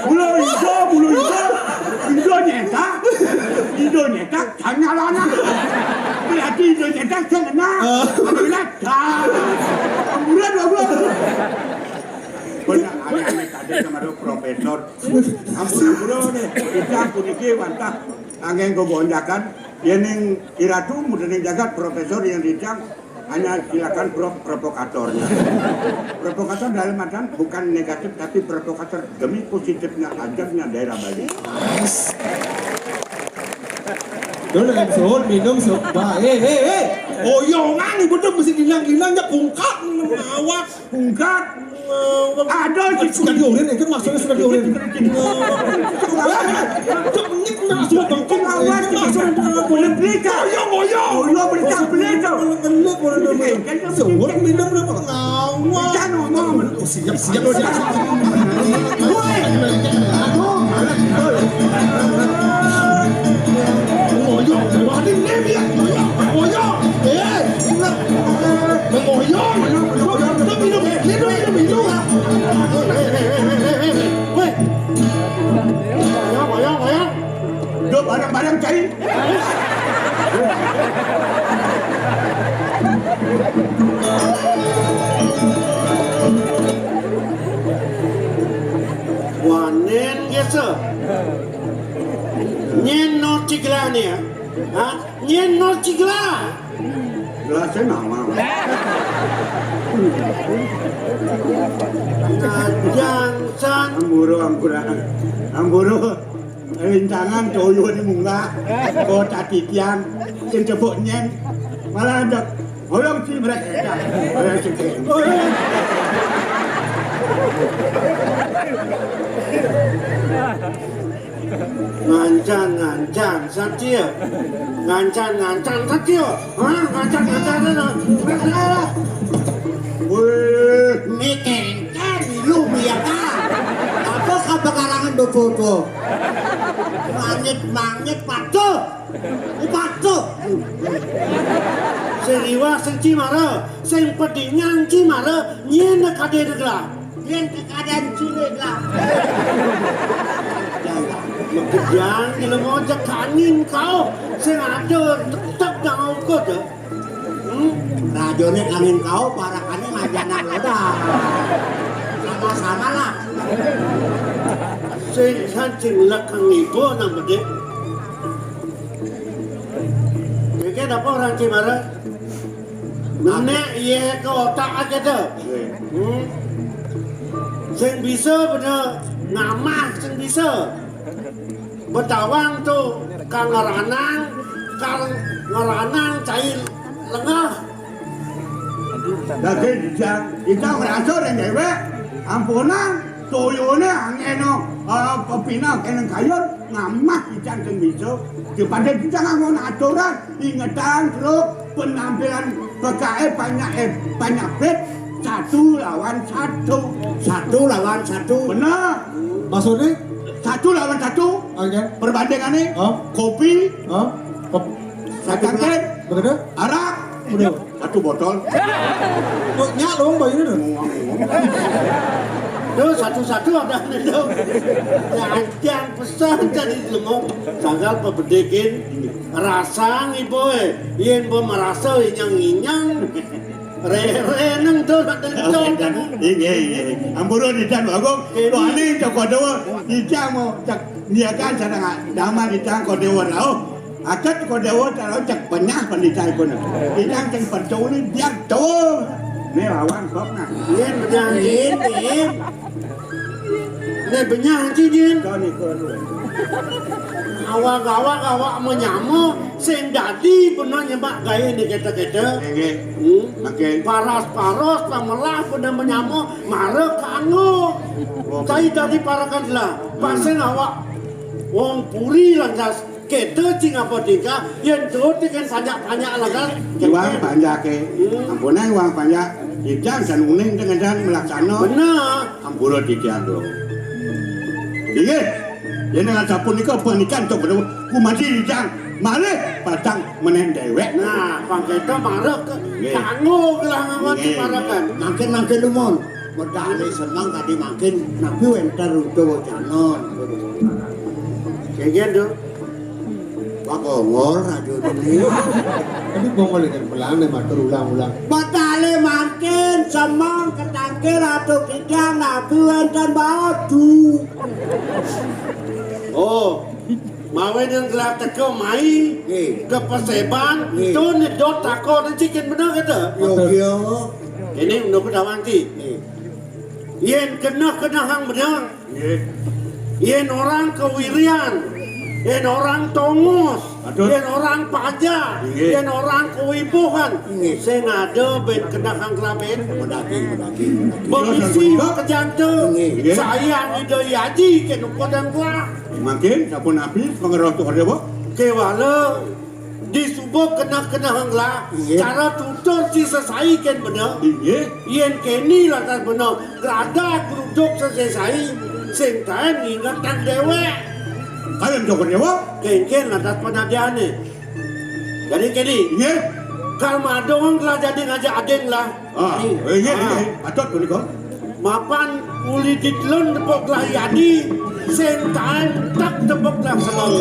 Bulu hijau, bulu hijau. Hijau nyetak. Hijau nyetak, tanya lana. Berarti hijau nyetak, saya kena. Kena, dah. Ambulan, ambulan. Benar, aneh-aneh tadi sama lu profesor. Ampun, ampun, nih. Kita ampun iki wantah. Angin gogonjakan. Yening iratu mudaning jagat profesor yang rijang. Hanya silakan pro provokatornya. Provokator dalam artian bukan negatif tapi provokator demi positifnya ajaknya daerah Bali. Dulu yang suhun minum suhun. Eh, eh, eh. Oh, iya, nang ibu tuh mesti gilang-gilang ya bungkak minum awak. Bungkak. Ada sih sudah diorin itu maksudnya sudah diorin. Cok menyik langsung bengkok. Awas, maksudnya boleh beli, Cak. Ngoyo, ngoyo. Ngoyo, beli, Cak, beli, Cak. Seorang minum berapa ngawal. Jangan ngomong. Oh, siap, siap, siap. Woi. Aduh. Ngoyo, ngoyo. Ngoyo. Eh. Ngoyo. Minum, minum, minum, minum. Woi. Ngoyo, ngoyo, ngoyo. Duh, bareng-bareng cai. Wanen gesa. Nyen no ciglane ya. Ha? Nyen no cigla. Gelasnya nama. Ngajang san. Amburu, amburu. Amburu. Rintangan toyo ni munggah. Kota titian. Sing tepuk nyen. Malah ada. Holong si mereka. Holong si. Ngancan, ngancan, satya. Ngancan, ngancan, satya. Hah? Ngancan, ngancan, ngancan. Wih, ini kengken, lu biar ah. Apa kabar Mangit-mangit patuh. Patuh. Sing liwat sing cimara, sing pedingan cimara, nyén kadéna gelah. Nyén kadén ciné gelah. Makejang gila ngojek kanin kau, sing ada tetep jangan ukut. Hmm? Rajoné kanin kau, parakané ngajanan loda. Sama-sama lah. Sing sancing lekang ibu nang bedik. Iki apa orang cimara? Nenek iya ke otak aja deh. Hmm? Sing bisa bener ngamah sing bisa. Betawang tuh kang ngeranang, kang ngeranang cai lengah. Dadi dijang, dijang ngrasa ning dhewek. Ampunang, toyone angeno, eh, pepinah keneng kayun, ngamah dijang sing bisa. Dipandhe dijang nganggo aturan, ingetan terus penampilan pekae banyak, eh, banyak bet, satu lawan satu. Satu lawan satu. Bener. Maksudnya? Satu lawan satu. Oke. Perbandingane, oh, kopi, oh, kop-, satu cangkir, begitu? Arak, udah. Satu botol. Kok nyak dong, Bang, ini dong? Tuh, satu-satu ada nih, dong. Ya, yang pesan tadi lemong, sanggal pebedikin, rasang ibu, eh. Yen bo merasa inyang-inyang. Re-, reneng tuh, nak dencong. Inggih, inggih. Ampura didan, Bagong. Tuh, ane cok kodewa, dijang mau cek niakan sana nggak, daman dijang kodewa, oh. Adat kodewa, kalau cek benyah pendidikan kono. Dijang cek penculi, biar tuh. Nih, lawan, kok, nah. Iya, benyah, iya, iya. Nih, benyah, anjing, iya. Tuh, nih, kono. Awak-awak, awak menyama, sing dadi bener nyemak gawe nih, kete-kete. Inggih. Hmm. Oke. Paras-paros, pamelah, bener menyama, mara kanggo. Oke. Cai tadi parakan lah. Pas sing awak wong puri lantas, kete cing apa tingkah, yen tuh dengan banyak-banyak lah kan. Iwang banyak, eh. Hmm. Ampun, eh, iwang banyak. Dijang dan uning dengan dan melaksana. Bener. Ampura titiang, Bro. Inggih. Yen dengan sampun nika panikan to, Bro. Kumadi titiang malih padang meneh dhewek. Nah, pangketa marek. Nggih. Kanggo gelah ngawon. Nggih. Mangkin-mangkin lumun. Medale seneng tadi mangkin nabi wenten Rudawacana. Kengken, Dok. Wah, Bongol, Rajo Deni. Tapi Bongol ini pelan nih, matur ulang-ulang. Batale mangkin semong ketangkil Ratu Kidang Nabi wenten badu. Oh, mawe yang telah teko mai, nggih, ke Paseban, nggih, itu nih dot takon cikin bener kata. Yo, yo. Ini menunggu dawanti. Nggih. Yen keneh-keneh hang bener. Nggih. Yen orang kewirian, yen orang tongos, aduh, yen orang pajak, nggih, yen orang kewibuhan, nggih, sing ada ben keneh hang kelaben. Medaki, medaki, medaki. Bemisi, iya, kejante, nggih, sayang ida yaji ken ukodan gua. Mangkin sampun abis pengeroh tuh ada, Bu? Kewala. Di suba keneh-keneh hang lah, nggih, cara tutur si sesai ken bener. Nggih. Yen keni lantas bener, grada gruduk sesai, sing kaen ngingetang dewek. Kaen jok dewek? Kengken lantas penadiane. Jadi keni, nggih, kal madong lah jadi ngajak adin lah. Ah, nggih, nggih, ah, nggih. Patut punika. Mapan uli ditelun tepuk lah yadi, sing kaen tak tepuk lah selong.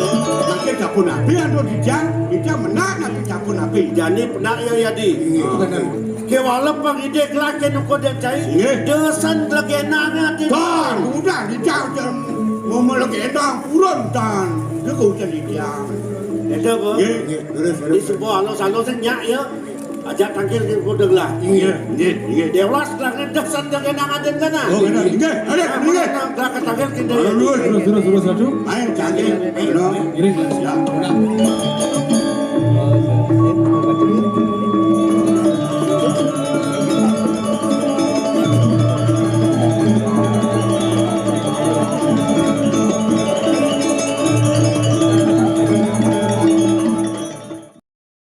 Mangke dapun api anu dijang, dijang menak nabi dapun api. Jani penak ya yadi. Nggih, bener. Kewala pangide gelah ken ukur dan cai, nggih, desan legenane ati. Tan, udah dijang jam. Mau legenang purun tan. Dia kau jadi dijang. Ada apa? Nggih. Nggih, terus, terus. Di sebuah alus-alus nyak ya. Aja tangkil ke kudeg lah. Nggih, nggih, nggih. Dewas lah ngedesan jaga nang aden kana. Oh, benar. Nggih, ada, nggih. Nah, gerak tangkil ke. Terus, terus, terus, terus, satu. Main tangkil. Ngiring, Mas. Ya.